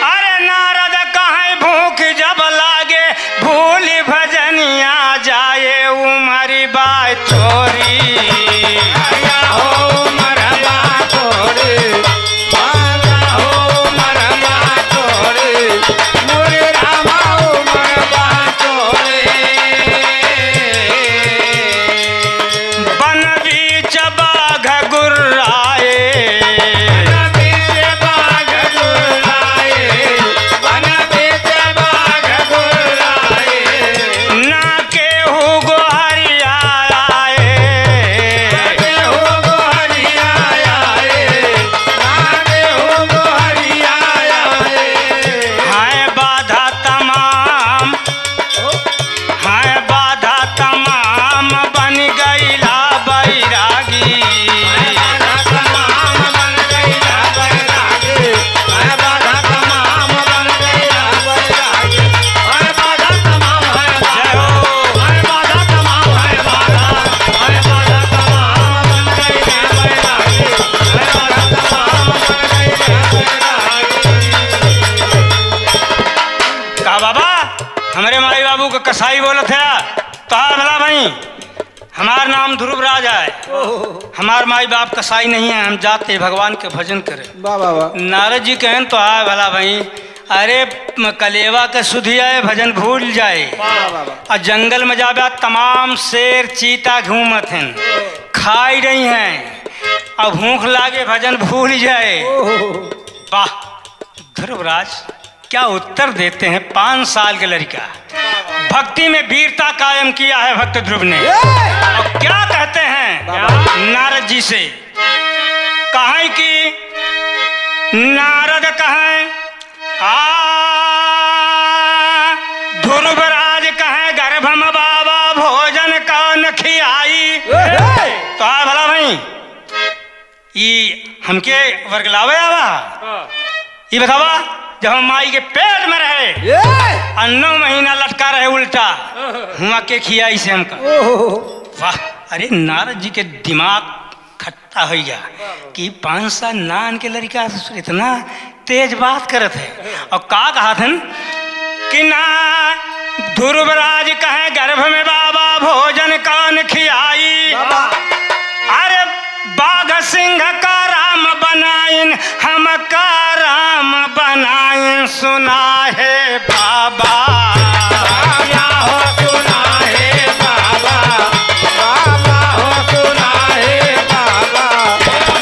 अरे नारद कहे भूख जब लागे, भूल भजनिया जाए उमर बाय तोरी। बन बीच बाघ गुर्राए। ना केहू गोहरिया आए। हाय बाधा तमाम, हाय बाधा तमाम बन गईला बैरागी। का बाबा, हमरे माई बाबू का कसाई बोलत है, तोहार भला भई, हमार नाम ध्रुवराज है, हमार माई बाप कसाई नहीं है, हम जाते भगवान के भजन करे। वाह, वाह, वाह। नारद जी कहन, "तोहार भला भई, अरे म-, कलेवा के सुधि आए, भजन भूल जाए।" वाह, वाह, वाह। और जंगल में जाबे, तमाम शेर चीता घूमत हैं, खाई रही हैं, और भूख लागे, भजन भूल जाए। वाह, ध्रुवराज क्या उत्तर देते हैं, पाँच साल के लड़का। भक्ति में वीरता कायम किया है भक्त ध्रुव ने। और क्या कहते हैं नारद जी से, कहें कि नारद कहें, आ, ध्रुवराज कहें, "गर्भ में बाबा भोजन का न खियाई।" तो आ भला भाई, ई हमके वर्गलावे आवा? हाँ। ई बतावा, जब हम माई के पेट में रहे, ए! और नौ महीना लटका रहे उल्टा, हाँ। हुआ के खिया इसे हमका? ओहो। वाह, अरे नारद जी के दिमाग खट्टा हो गया कि पाँच साल नान के लड़का इतना तेज बात करत है। और का कहा थन कि ना ध्रुवराज कहे गर्भ में बाबा भोजन कान खियाई। बाबा। अरे बाघ सिंह का राम बनाइन, हमका राम बनाइन, सुना है बाबा। बाबा हो सुना है बाबा, बाबा हो सुना है बाबा,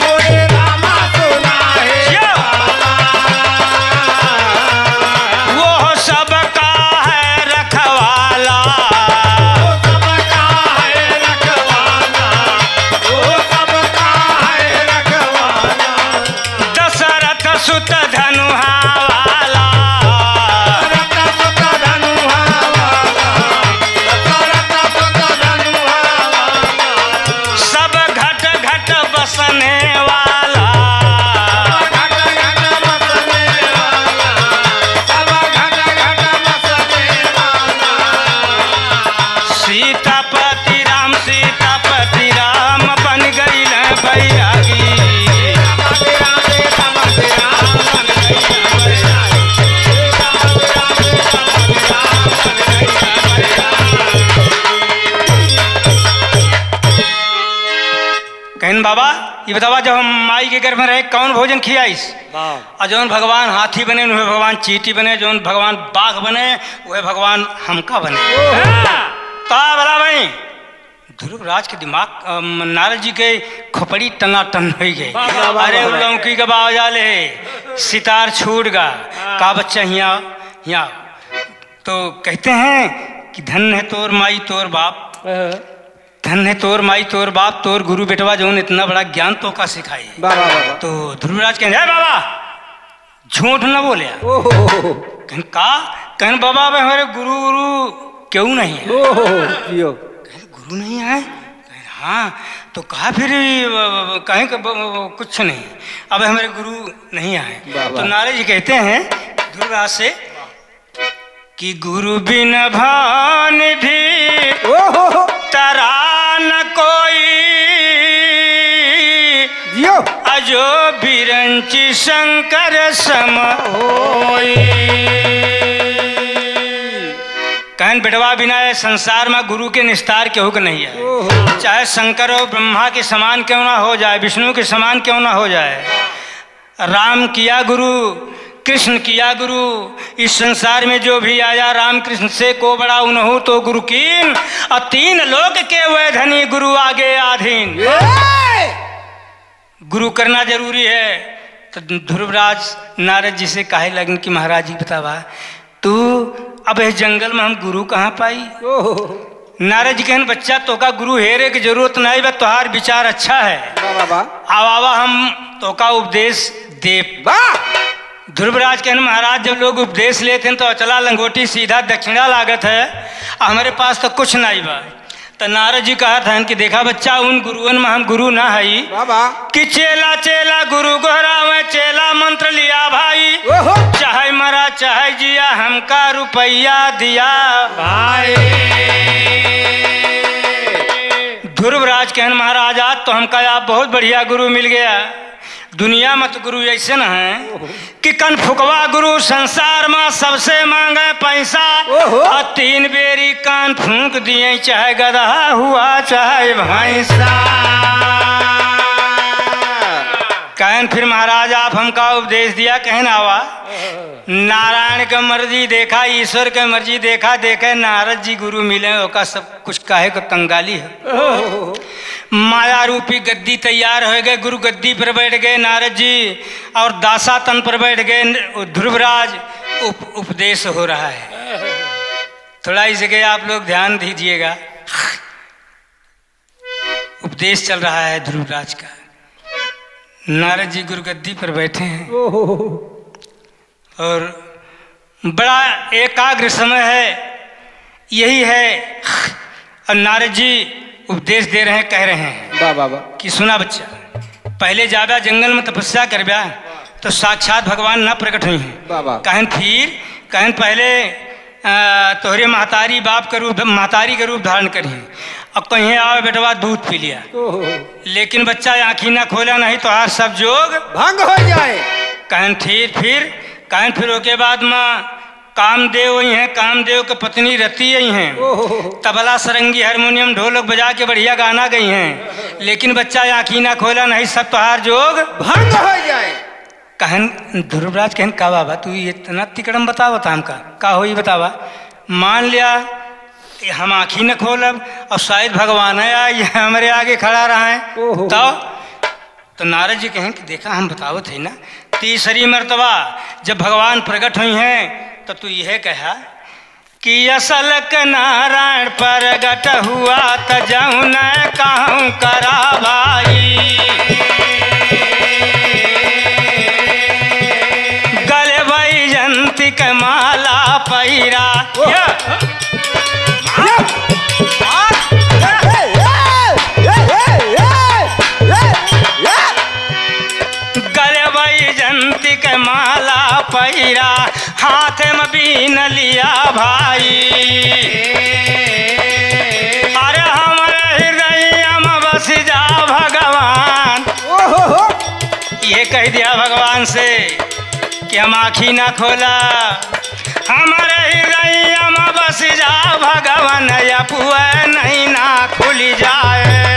मोरे रामा सुना है यो। बाबा। वो सबका है रखवाला। वो सबका है रखवाला, वो सबका है रखवाला। दशरथ सुत धनुहा वाला। दशरथ सुत धनुहा वाला, दशरथ सुत धनुहा वाला। सब घट घट बसने वाला। सब घट घट बसने वाला, सब घट घट बसने वाला। सीतापति राम, सीतापति राम बन गइल बैरागी। कहन बाबा, ये बतावा, जब हम माई के गर्भ में रहे, कौन भोजन खियाइस? वाह। और जौन भगवान हाथी बने, उहे भगवान चींटी बने, जौन भगवान बाघ बने, उहे भगवान हमका बने। ओहो। हाँ। ता भला भाई, ध्रुवराज के दिमाग, अम, नारद जी के खोपड़ी टनाटन होइ गए। वाह, वाह, वाह, अरे, वाह। लौकी के बावजा ले, सितार छूट गा। हाँ। का बच्चा हियाँ, हियाँ। तो कहते हैं कि धन्य है तोर माई, तोर बाप। हाँ। धन है तोर माई, तोर बाप, तोर गुरु बेटवा, जौन इतना बड़ा ज्ञान तोका सिखाई। वाह, वाह, वाह, वाह। तो ध्रुवराज कहें, "ए बाबा, झूठ न बोल्या।" ओहो। कहें, "का?" कहें, "बाबा, अब हमारे गुरु, गुरु क्यों नहीं है?" ओहो, जियो। कहें, "गुरु नहीं है?" कहें, "हाँ।" तो कहा फिर, "कहें कि ब-, ब-, कुछ नहीं, अब हमारे गुरु नहीं आए।" वाह, तो वाह। नारद जी कहते हैं ध्रुवराज से, कि गुरु बिन भान भी ओहो। तरा न कोई, जियो। अजो बिरंची शंकर सम होई। कहन बेटवा बिना ये संसार में गुरु के निस्तार केहू के नहीं है। ओहो। चाहे शंकर और ब्रह्मा के समान क्यों ना हो जाए, विष्णु के समान क्यों ना हो जाए, राम किया गुरु, कृष्ण किया गुरु। इस संसार में जो भी आया राम कृष्ण से को बड़ा उनहु तो गुरु कीन, और तीन लोक के वै धनी गुरु आगे आधीन। ए! गुरु करना जरूरी है। तो ध्रुवराज नारद जी से कहे लगन कि महाराज जी बतावा, तू अब इस जंगल में हम गुरु कहाँ पाई? ओहो। नारद जी कहन, "बच्चा, तोका गुरु हेरे की जरूरत नहीं बा, तोहार विचार अच्छा है। वाह, वाह, वाह। आवा, आवा, हम तोका उपदेश देब।" वाह। ध्रुवराज कहन, "महाराज, जब लोग उपदेश लेत हैं तो अचला लंगोटी सीधा दक्षिणा लागत है, आ हमरे पास तो कुछ नहीं बा।" तो नारद जी कहत हन कि देखा बच्चा, उन गुरुअन में हम गुरु ना हई। वाह, वाह। कि चेला चेला गुरु गोहरावे, चेला मंत्र लिया भाई। ओहो। चाहे मरा चाहे जिया, हमका रुपया दिया भाई। ध्रुवराज कहन, महाराज, आज तो हमका आप बहुत बढ़िया गुरु मिल गया। दुनिया में तो गुरु ऐसे न है कि कन फुकवा गुरु संसार में सबसे मांगे पैसा। ओहो। और तीन बेरी कान फूंक दिए, चाहे गदहा हुआ चाहे भैंसा। कहन फिर महाराज, आप हमका उपदेश दिया, कहन आवा। नारायण के मर्जी देखा, ईश्वर के मर्जी देखा, देखे नारद जी गुरु मिले, ओका सब कुछ काहे को कंगाली है। ओहो। माया रूपी गद्दी तैयार हो गए, गुरु गद्दी पर बैठ गए नारद जी, और दासा तन पर बैठ गए ध्रुवराज। उप-, उपदेश हो रहा है, थोड़ा इस जगह आप लोग ध्यान दीजिएगा। उपदेश चल रहा है ध्रुवराज का। नारद जी गुरुगद्दी पर बैठे हैं ओहो। और बड़ा एकाग्र समय है, यही है। और नारद जी उपदेश दे रहे हैं, कह रहे हैं वाह, वाह, वाह। कि सुना बच्चा, पहले जाबा जंगल में तपस्या करबा तो साक्षात भगवान ना प्रकट हुई हैं। वाह, वाह। कहन फिर, कहन पहले अ, तोहरे महतारी बाप के रूप, महतारी के रूप धारण करिहें। अब कहिए, "आवे बेटवा, दूध पी लिया।" ओहो। लेकिन बच्चा आँखी ना खोला, नहीं तोहार सब जोग भंग हो जाए। कहन, "ठीक।" फिर कहन, "फिर ओके बाद में कामदेव आई हैं, कामदेव के पत्नी रति आई हैं, ओहो। तबला, सरंगी, हारमोनियम, ढोलक बजा के बढ़िया गाना गई हैं, लेकिन बच्चा आँखी ना खोला, नहीं सब तोहार जोग भंग हो जाए।" कहन, ध्रुवराज कहन, "का बाबा, तू इतना तिकड़म बतावत हमका? का होई बतावा? मान लिया, हम आँखी न खोलब और शायद भगवान है, आ, ये हमरे आगे खड़ा रहा है।" ओहो। तो, तो नारद जी कहन कि देखा, हम बतावत है ना, तीसरी मर्तबा जब भगवान प्रकट हुई हैं, तो तू यह कहा कि असल के नारायण प्रगट हुआ त जौन कहूँ करा भाई। गले बैजंती के माला पहिरा। गले बैजंती के माला पहिरा, हाथ में बीन लिया भाई। अरे हमरे हृदय में बस जा भगवान। ओहो हो। ये कह दिया भगवान से कि हम आँखी ना खोला, हमरे हृदय में बस जा भगवान, अपुए नहीं ना खुल जाए।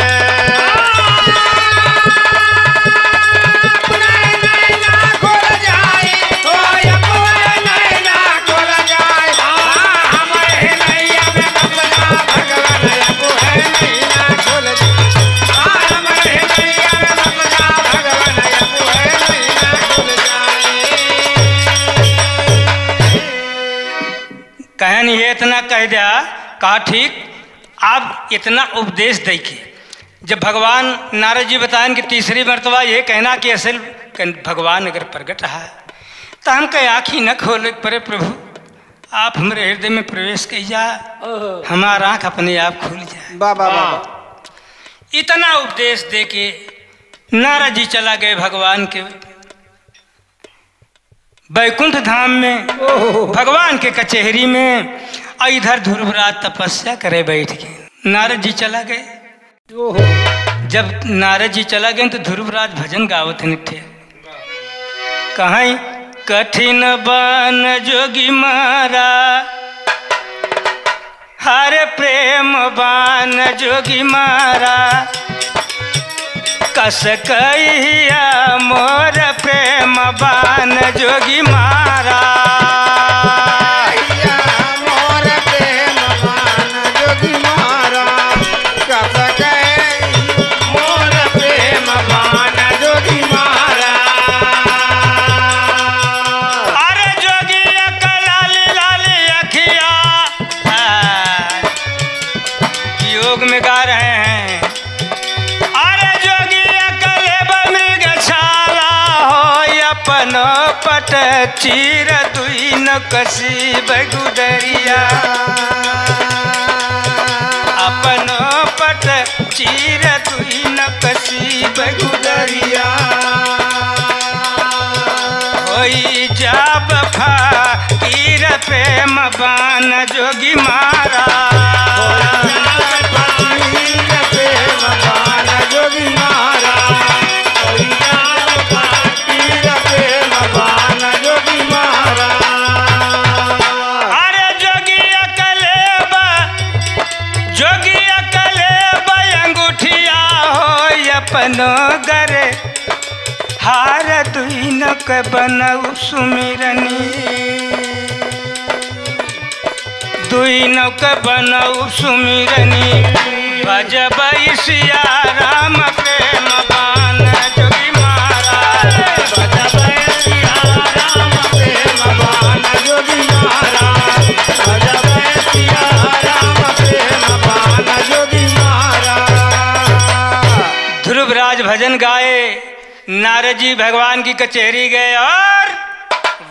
कहन ये इतना कह दिया, कहा, "ठीक, आप इतना उपदेश दे के जब भगवान नारद जी बताएन कि तीसरी मर्तबा ये कहना कि असल कन-, भगवान अगर प्रगट है तो हम कहे आँखी न खोले परे प्रभु, आप हमरे हृदय में प्रवेश कइ जा, ओहो। हमार आँख अपने आप खुल जाए। वाह, वाह, वाह, वाह। इतना उपदेश दे के नारद जी चला गए भगवान के बैकुंठ धाम में, ओहो। भगवान के कचहरी में, और इधर ध्रुवराज तपस्या करे बैठ गए। नारद जी चला गए। ओहो। जब नारद जी चला गए तो ध्रुवराज भजन गावत हैं निठे। कहीं कठिन बन जोगी मारा, हरे प्रेम बान जोगी मारा, कस कहिया मोर प्रेम बान जोगी मारा। कहिया मोर प्रेम बान जोगी मारा, कस कही मोर प्रेम बान जोगी मारा। अरे जोगी एक लाली लाली अखिया, हाँ, वियोग में गा रहे हैं। अरे जोगी एक लेब मृग छाला हो, अपनो पट चीर दुई न कसी बगुदरिया। अपनो पट चीर दुई न कसी बगुदरिया। होई जाब फकीर प्रेम बान जोगी मारा। होई जाब फकीर प्रेम बान जोगी मारा। होई जाब फकीर प्रेम बान जोगी मारा। अरे जोगी अकलेबा, जोगी अकलेबा अंगूठिया हो अपनो गरे हार दुइनो के बनऊ सुमिरनी, दुइनो के बनऊ सुमिरनी। बजबै सिया राम प्रेम बान जोगी मारा। बजबै सिया राम प्रेम बान जोगी मारा। बजबै सिया राम प्रेम बान जोगी मारा। ध्रुवराज भजन गाए, नारद जी भगवान की कचहरी गए और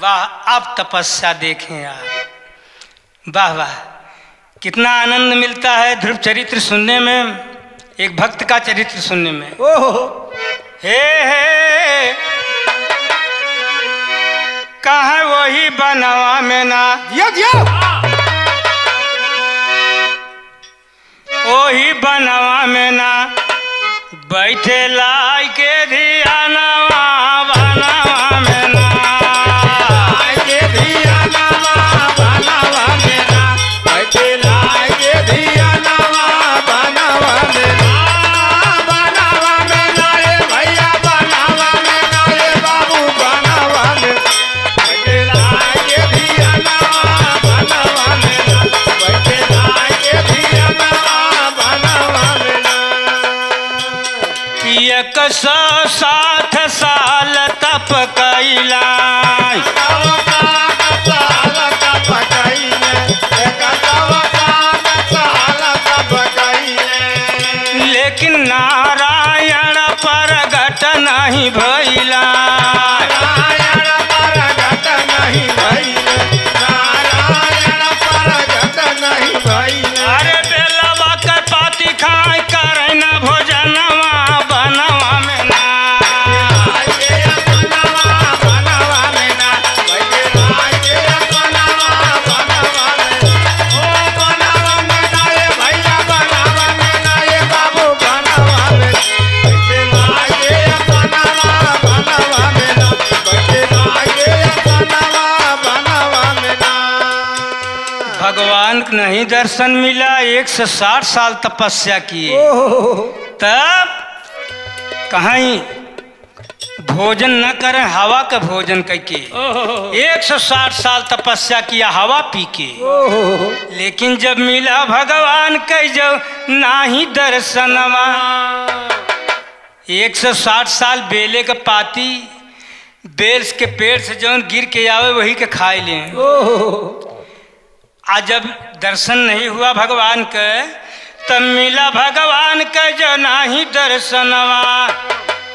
वाह, अब तपस्या देखें आप। वाह, वाह, कितना आनंद मिलता है ध्रुव चरित्र सुनने में, एक भक्त का चरित्र सुनने में। ओहो। हे, हे, कहाँ वही बनवा में ना। दियो, दियो। ओही बनवा में ना बैठे लाई के धियानवा, बनवा में ना। लाई के धियानवा, बनवा में ना। बैठे लाई के धियानवा, बनवा में ना। बनवा में ना, ए भैया, बनवा में ना, ए बाबू, बनवा में। एक सौ साठ साल तप कैला। लेकिन नारायण प्रगट नहीं भइला। नारायण प्रगट नहीं भइल, नारायण प्रगट नहीं भइल। अरे बेलवा के पाती खाए करे ना भोजनवा बनवा में ना। भगवान क नहीं दर्शन मिला, एक सौ साठ साल तपस्या किए, ओहो। तब कहीं भोजन न करें, हवा का भोजन कइके ओहो। एक सौ साठ साल तपस्या किया, हवा पी के। ओहो। लेकिन जब मिला भगवान कह जो नाही दर्शनवा, एक सौ साठ साल बेले के पाती, बेल के पेड़ से जौन गिर के आवे, वही के खाए लें। ओहो। आ जब दर्शन नहीं हुआ भगवान के, तब मिला भगवान के जो नाही दर्शनवा,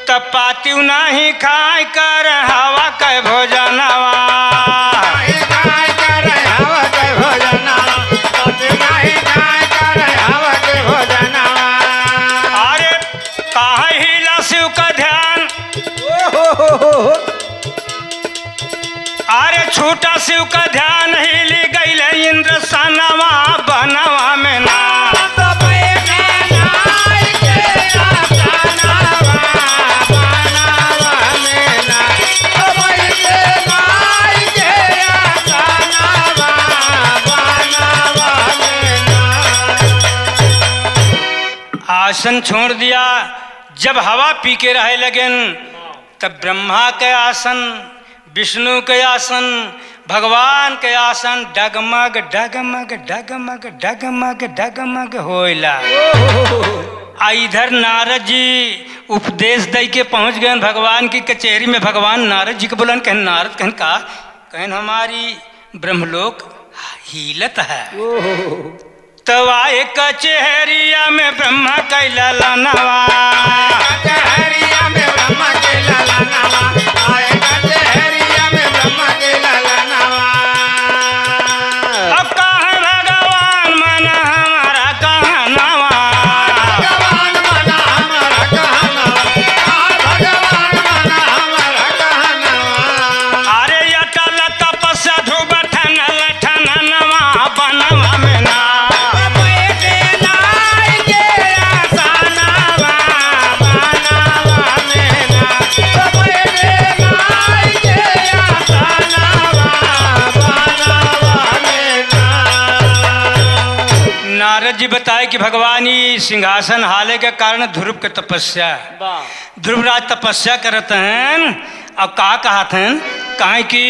तब पातिउ नाही खाए कर हवा के भोजनवा। नाही खाए कर हवा के भोजनवा, पातिउ नाही खाए कर हवा के भोजनवा। अरे काहे हिला शिव का ध्यान, ओ हो हो हो हो। अरे छूटा शिव का ध्यान, हिली गइल इंद्रसनवा बनवा में ना। आसन छोड़ दिया, जब हवा पी के रहे लगेन, तब ब्रह्मा के आसन, विष्णु के आसन, भगवान के आसन डगमग, डगमग, डगमग, डगमग, डगमग होइला। आ इधर नारद जी उपदेश दइ के पहुँच गएन भगवान की कचेहरी में। भगवान नारद जी के बोलन, कहन नारद, कहन का? कहन हमारी ब्रह्मलोक हीलत है। तब आए कचेहरिया में ब्रह्मा कै ललनवा। कचेहरिया में ब्रह्मा कै ललनवा। आए कचेहरिया में ब्रह्मा कै ललनवा। अब कहाँ भगवान मन हमारा कहनवा। भगवान मन हमारा कहनवा। कहाँ भगवान मन हमारा कहनवा। अरे अटल तपस्या ध्रुव ठनल ठननवा बनवा में ना। बैठे नाई के आसनवा, बनवा में ना। बैठे नाई के आसनवा, बनवा में ना। नारद जी बताए कि भगवान ई सिंहासन हाले के कारण ध्रुव के तपस्या। वाह। ध्रुवराज तपस्या करत हैं, अब का कहत हैं? काहे कि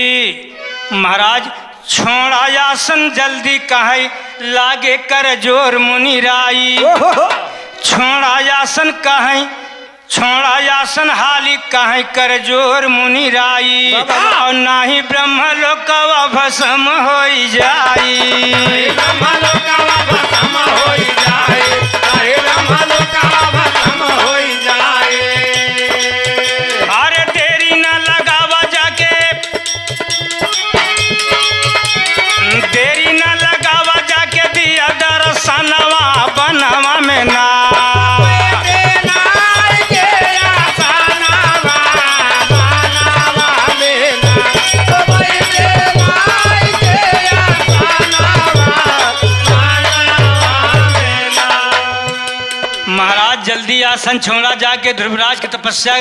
महाराज छोड़ा आसन जल्दी कहै, लागे कर जोर मुनि राई। ओहो। छोड़ा आसन कहै, छोड़ा आसन हाली कहै कर जोर मुनि राई। बाबा। और नाही ब्रह्म लोकवा भस्म होई जाई। नाही ब्रह्म लोकवा भस्म होई जाई। नाही ब्रह्म लोकवा भस्म होई जाई। अरे देरी न लगावा जाके, देरी न लगावा जाके दिया दर्शनवा बनवा में ना। महाराज जल्दी आसन छोड़ा जाके ध्रुवराज के तपस्या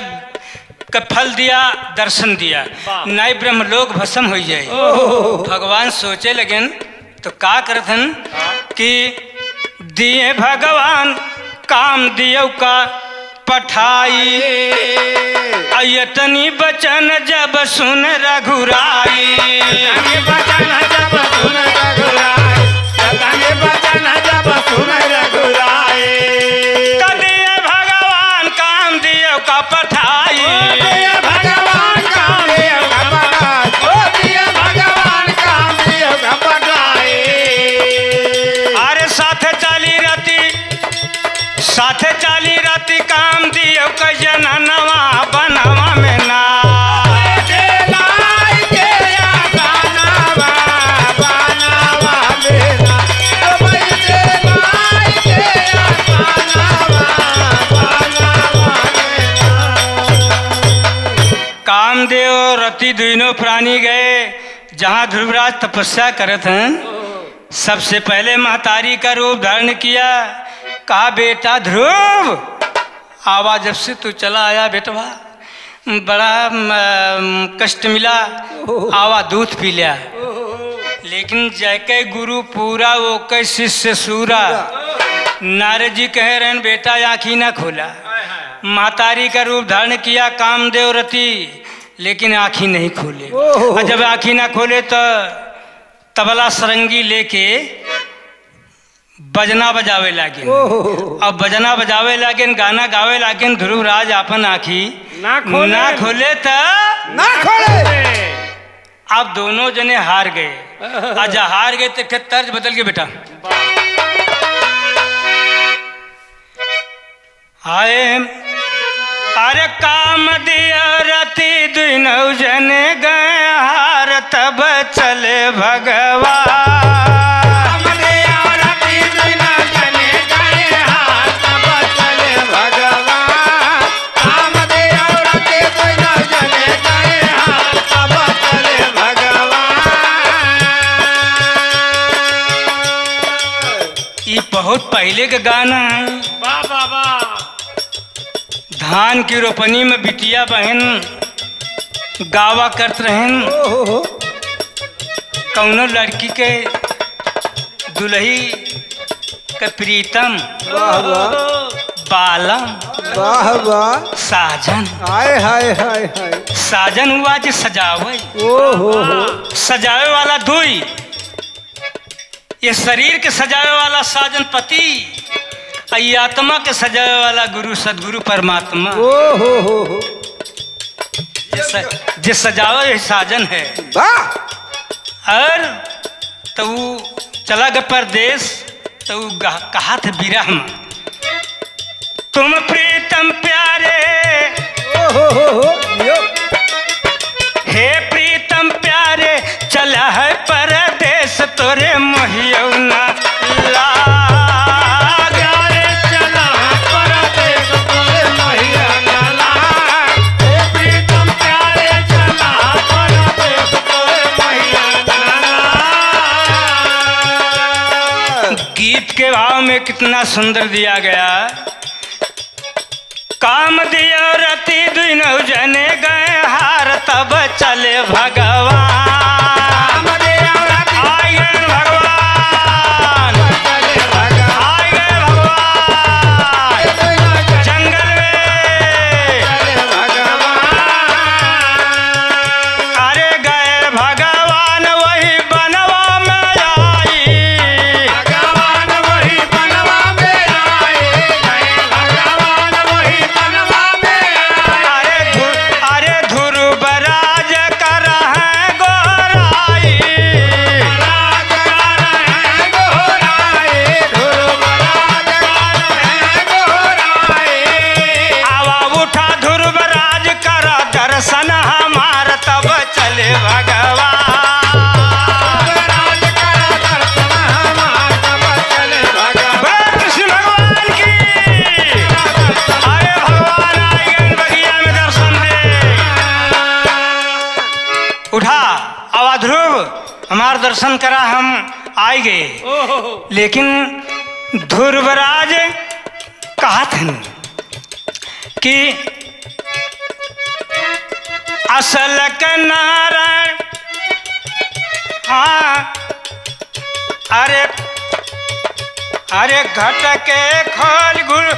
का फल दिया, दर्शन दिया, वाह। नाई ब्रह्मलोक भस्म होइ जाए। ओहो। भगवान सोचे लगेन, तो का करत हन हाँ। कि दिए भगवान कामदेव का पठाई। अयतनी बचन जब सुन रघुराई। अयतनी बचन जब सुन रघुराई। अयतनी बचन जब सुन रघुराई। त दिए भगवान कामदेव का पठाई। ओ दिए भगवान कामदेव का पठाई। ओ दिए भगवान कामदेव का पठाई। अरे साथ चाली रति, साथ चाली रति कामदेव का जननवा बनवा में ना। कामदेव रति दुइनो प्राणी गए, जहाँ ध्रुवराज तपस्या करत हैं। सबसे पहले महतारी का रूप धारण किया, कहा, "बेटा ध्रुव, आवा, जब से तू चला आया बेटवा, बड़ा, म, कष्ट मिला, आवा दूध पी लिया।" लेकिन जैके गुरु पूरा, ओके शिष्य सूरा। नारद जी कहे रहन, "बेटा, आँखी ना खोला।" महतारी का रूप धारण किया कामदेव रति, लेकिन आँखी नहीं खोले। ओहो। और जब आँखी ना खोले तो तबला सरंगी लेके बजना बजावे लागेन। ओहो। अब बजना बजावे लागेन, गाना गावे लागेन, ध्रुवराज आपन आँखी ना खोले। ना खोले त ना खोले। अब दोनों जने हार गए। अच्छा, हार गए तो फिर तर्ज बदल के बेटा। आए, अरे काम दिया रति दुनौ जने गए हार, तब चले भगवान। काम दिया रति दुनौ जने गए हार, तब चले भगवान। काम दिया रति दुनौ जने गए हार, तब चले भगवान। ई बहुत पहिले के गाना है। वाह, वाह, वाह। धान की रोपनी में बिटिया बहन गावा करत रहन। ओहो हो। कौनो लड़की के दुलही के प्रीतम, वाह, वाह। बालम, वाह, वाह। साजन। हाय, हाय, हाय, हाय। साजन हुआ जे सजावे। ओहो हो। सजावे वाला दुई, ये शरीर के सजावे वाला साजन पति, आ ये आत्मा के सजावे वाला गुरु सदगुरु परमात्मा। ओहो हो हो। जे स-, जे सजावे यही साजन है। वाह। और तो ऊ चला गए परदेस, तो ऊ गा-, कहा थे विरह में, तुम प्रीतम प्यारे। ओ हो हो हो, यो। हे प्रीतम प्यारे, चला है परदेस तोरे मोहियौ ना लाग। प्यारे चला है परदेस तोरे मोहियौ ना लाग। हे प्रीतम प्यारे चला है परदेस तोरे मोहियौ ना लाग। गीत के भाव में कितना सुंदर दिया गया। काम दियो रति दुनौ जने गए हार, तब चले भगवान। काम दियो रति आइ गए भगवान। चले भगवान। आइ गए भगवान। जंगल में। चले भगवान। अरे गए भगवान वही बनवा में आई। भगवान वही बनवा में आए, जय भगवान वही बनवा में आए। अरे ध्रु-, अरे ध्रुव राज कर है गोहराई। राज कर है गोहराई, ध्रुव राज कर है गोहराई। आवा उठा ध्रुव राज कर दर्शन हमार, तब चले भगवान। बोलो कृष्ण भगवान की। अरे भगवान आइ गए बगिया में दर्शन दे। उठा, आवा ध्रुव, हमार दर्शन करा, हम आइ गए। ओहो। लेकिन ध्रुवराज कहत हन कि असल के नारायण, हाँ, अरे, अरे घट के खोल गुरु,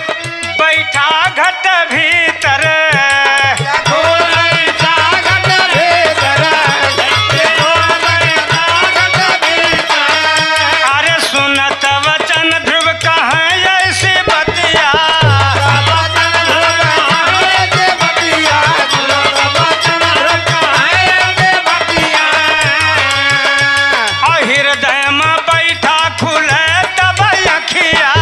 बैठा घट भीतर। बैठा घट भीतर। अरे सुनत वचन ध्रुव कहे ऐसी बतिया। और हृदय में बैठा खुले तब अखिया।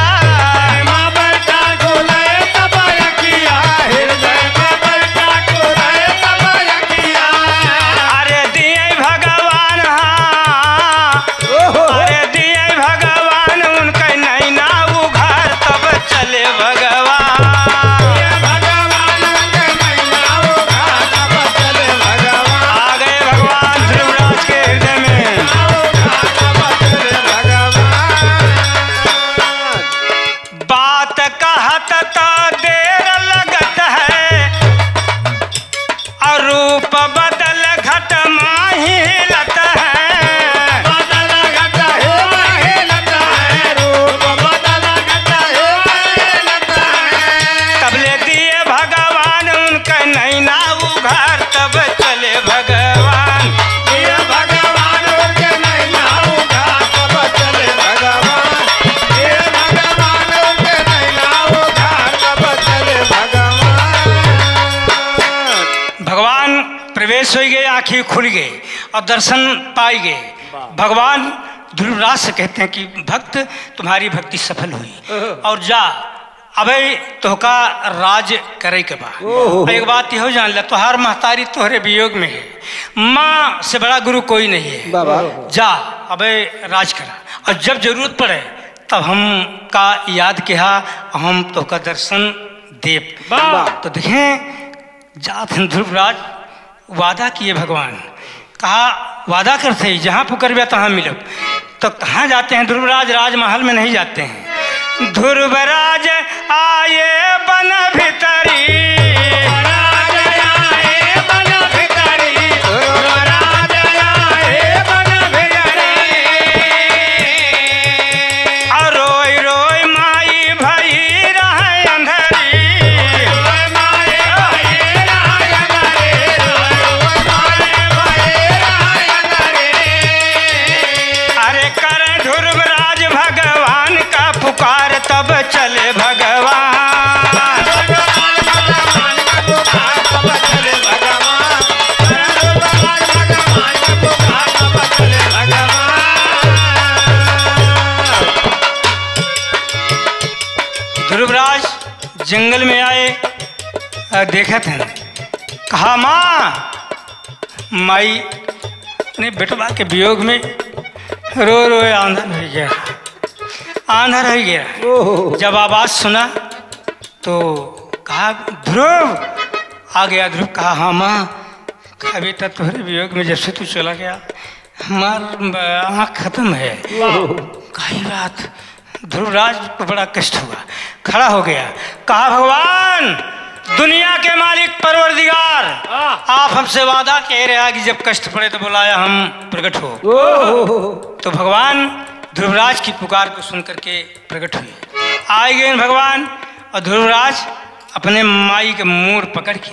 अरे दिए भगवान, हाँ। ओहो। अरे दिए भगवान उनके नैना उघार, तब चले भगवान। आ गए भगवान ध्रुवराज के हृदय में। बात कहत तो देर लगत है, और रूप बदल घट माही हिलत है। बदल घट हो माही हिलत है, रूप बदल घट हो माही हिलत है। तब ले दिए भगवान उनके नैना उघार, तब चले भगवान। दिए भगवान उनके नैना उघार, तब चले भगवान। दिए भगवान उनके नैना उघार, तब चले भगवान। भगवान प्रवेश होइ गए, आँखी खुल गए और दर्शन पाइ गए। वाह। भगवान ध्रुवराज से कहते हैं कि भक्त, तुम्हारी भक्ति सफल हुई ओहो। और जा, अबे तोहका राज करे के बा। ओहो। एक बात इहो जान ले, तोहार महतारी तोहरे वियोग में है। माँ से बड़ा गुरु कोई नहीं है। बाबा। जा, अबे राज करा, और जब जरूरत पड़े तब हमका याद किहा, हम तोहका दर्शन देब। वाह। तो देखें, जात हैं ध्रुवराज, वादा किए भगवान, कहा, वादा करते ही जहाँ पुकरबे तहाँ मिलब। तो कहाँ जाते हैं ध्रुवराज? राजमहल में नहीं जाते हैं। ध्रुवराज आए बन भितरी। ध्रुवराज आए बन भितरी। ध्रुवराज आए बन भितरी। और रोई रोई माई भई रहे अंधरी। अरे कर ध्रुवराज भगवान का पुकार, तब चले भगवान। ध्रुवराज जंगल में आए, अ, देखत हैं, कहा, "माँ।" माई अपने बेटवा के वियोग में रो रो आंधर हो गया, आंधर हो गया। ओहो। जब आवाज सुना तो कहा, "ध्रुव।" आ गया ध्रुव, कहा, "हाँ माँ।" कहा, "बेटा, तोहरे वियोग में जब से तू चला गया, हमार, अ, आँख खत्म है।" वाह। कही बात, ध्रुवराज को बड़ा कष्ट हुआ, खड़ा हो गया, कहा, "भगवान, दुनिया के मालिक परवरदिगार, हाँ। आप हमसे वादा कह रहा कि जब कष्ट पड़े तो बुलाया, हम प्रकट हो।" ओहो। तो भगवान ध्रुवराज की पुकार को सुन करके प्रकट हुए। आ गए भगवान, और ध्रुवराज अपने माई के मूड़ पकड़ के,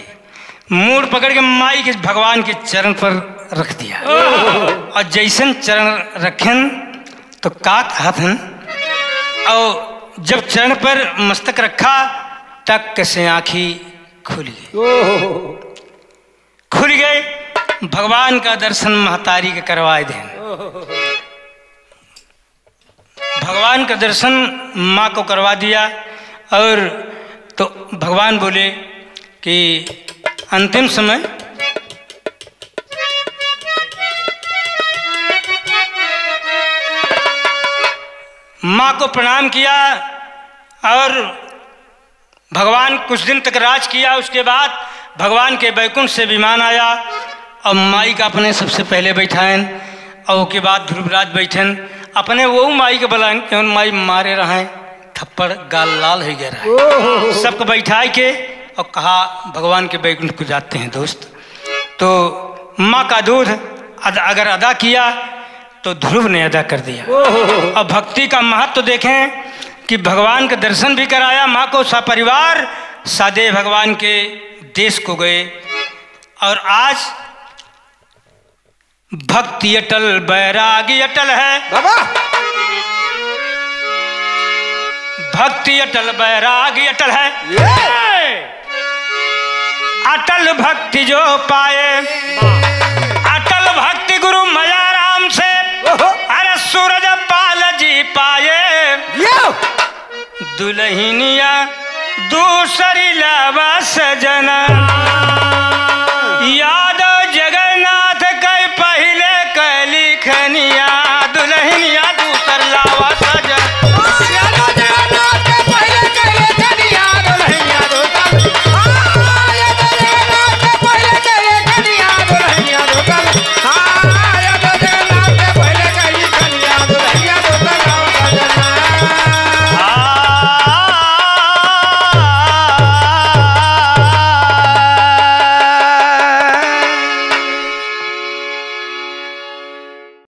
मूड़ पकड़ के माई के भगवान के चरण पर रख दिया। और जैसन चरण रखन तो का कहत हन, और जब चरण पर मस्तक रखा, तक से आँखी खुल गई, ओहो। खुल गए। भगवान का दर्शन महतारी के करवाए देन। भगवान का दर्शन माँ को करवा दिया, और तो भगवान बोले कि अंतिम समय माँ को प्रणाम किया और भगवान कुछ दिन तक राज किया। उसके बाद भगवान के बैकुंठ से विमान आया और माई का अपने सबसे पहले बैठाएन, और उसके बाद ध्रुवराज बैठन। अपने वो माई के बुलाएन, जौन माई मारे रहें, थप्पड़ गाल लाल हो गया रहे। ओहो। सबको बैठाए के और कहा, "भगवान के बैकुंठ को जाते हैं दोस्त।" तो माँ का दूध अद-, अगर अदा किया तो ध्रुव ने अदा कर दिया। ओहो। अब भक्ति का महत्व देखें कि भगवान का दर्शन भी कराया, माँ को सपरिवार सदे भगवान के देश को गए। और आज भक्ति अटल, बैरागी अटल है। बाबा। भक्ति अटल, बैरागी अटल है। ये। अटल भक्ति जो पाए, अटल भक्ति गुरु मया राम से, ओहो। अरे सूरज पाल जी पाए। यो। दुलहिनिया दूसरी लावा सजना, या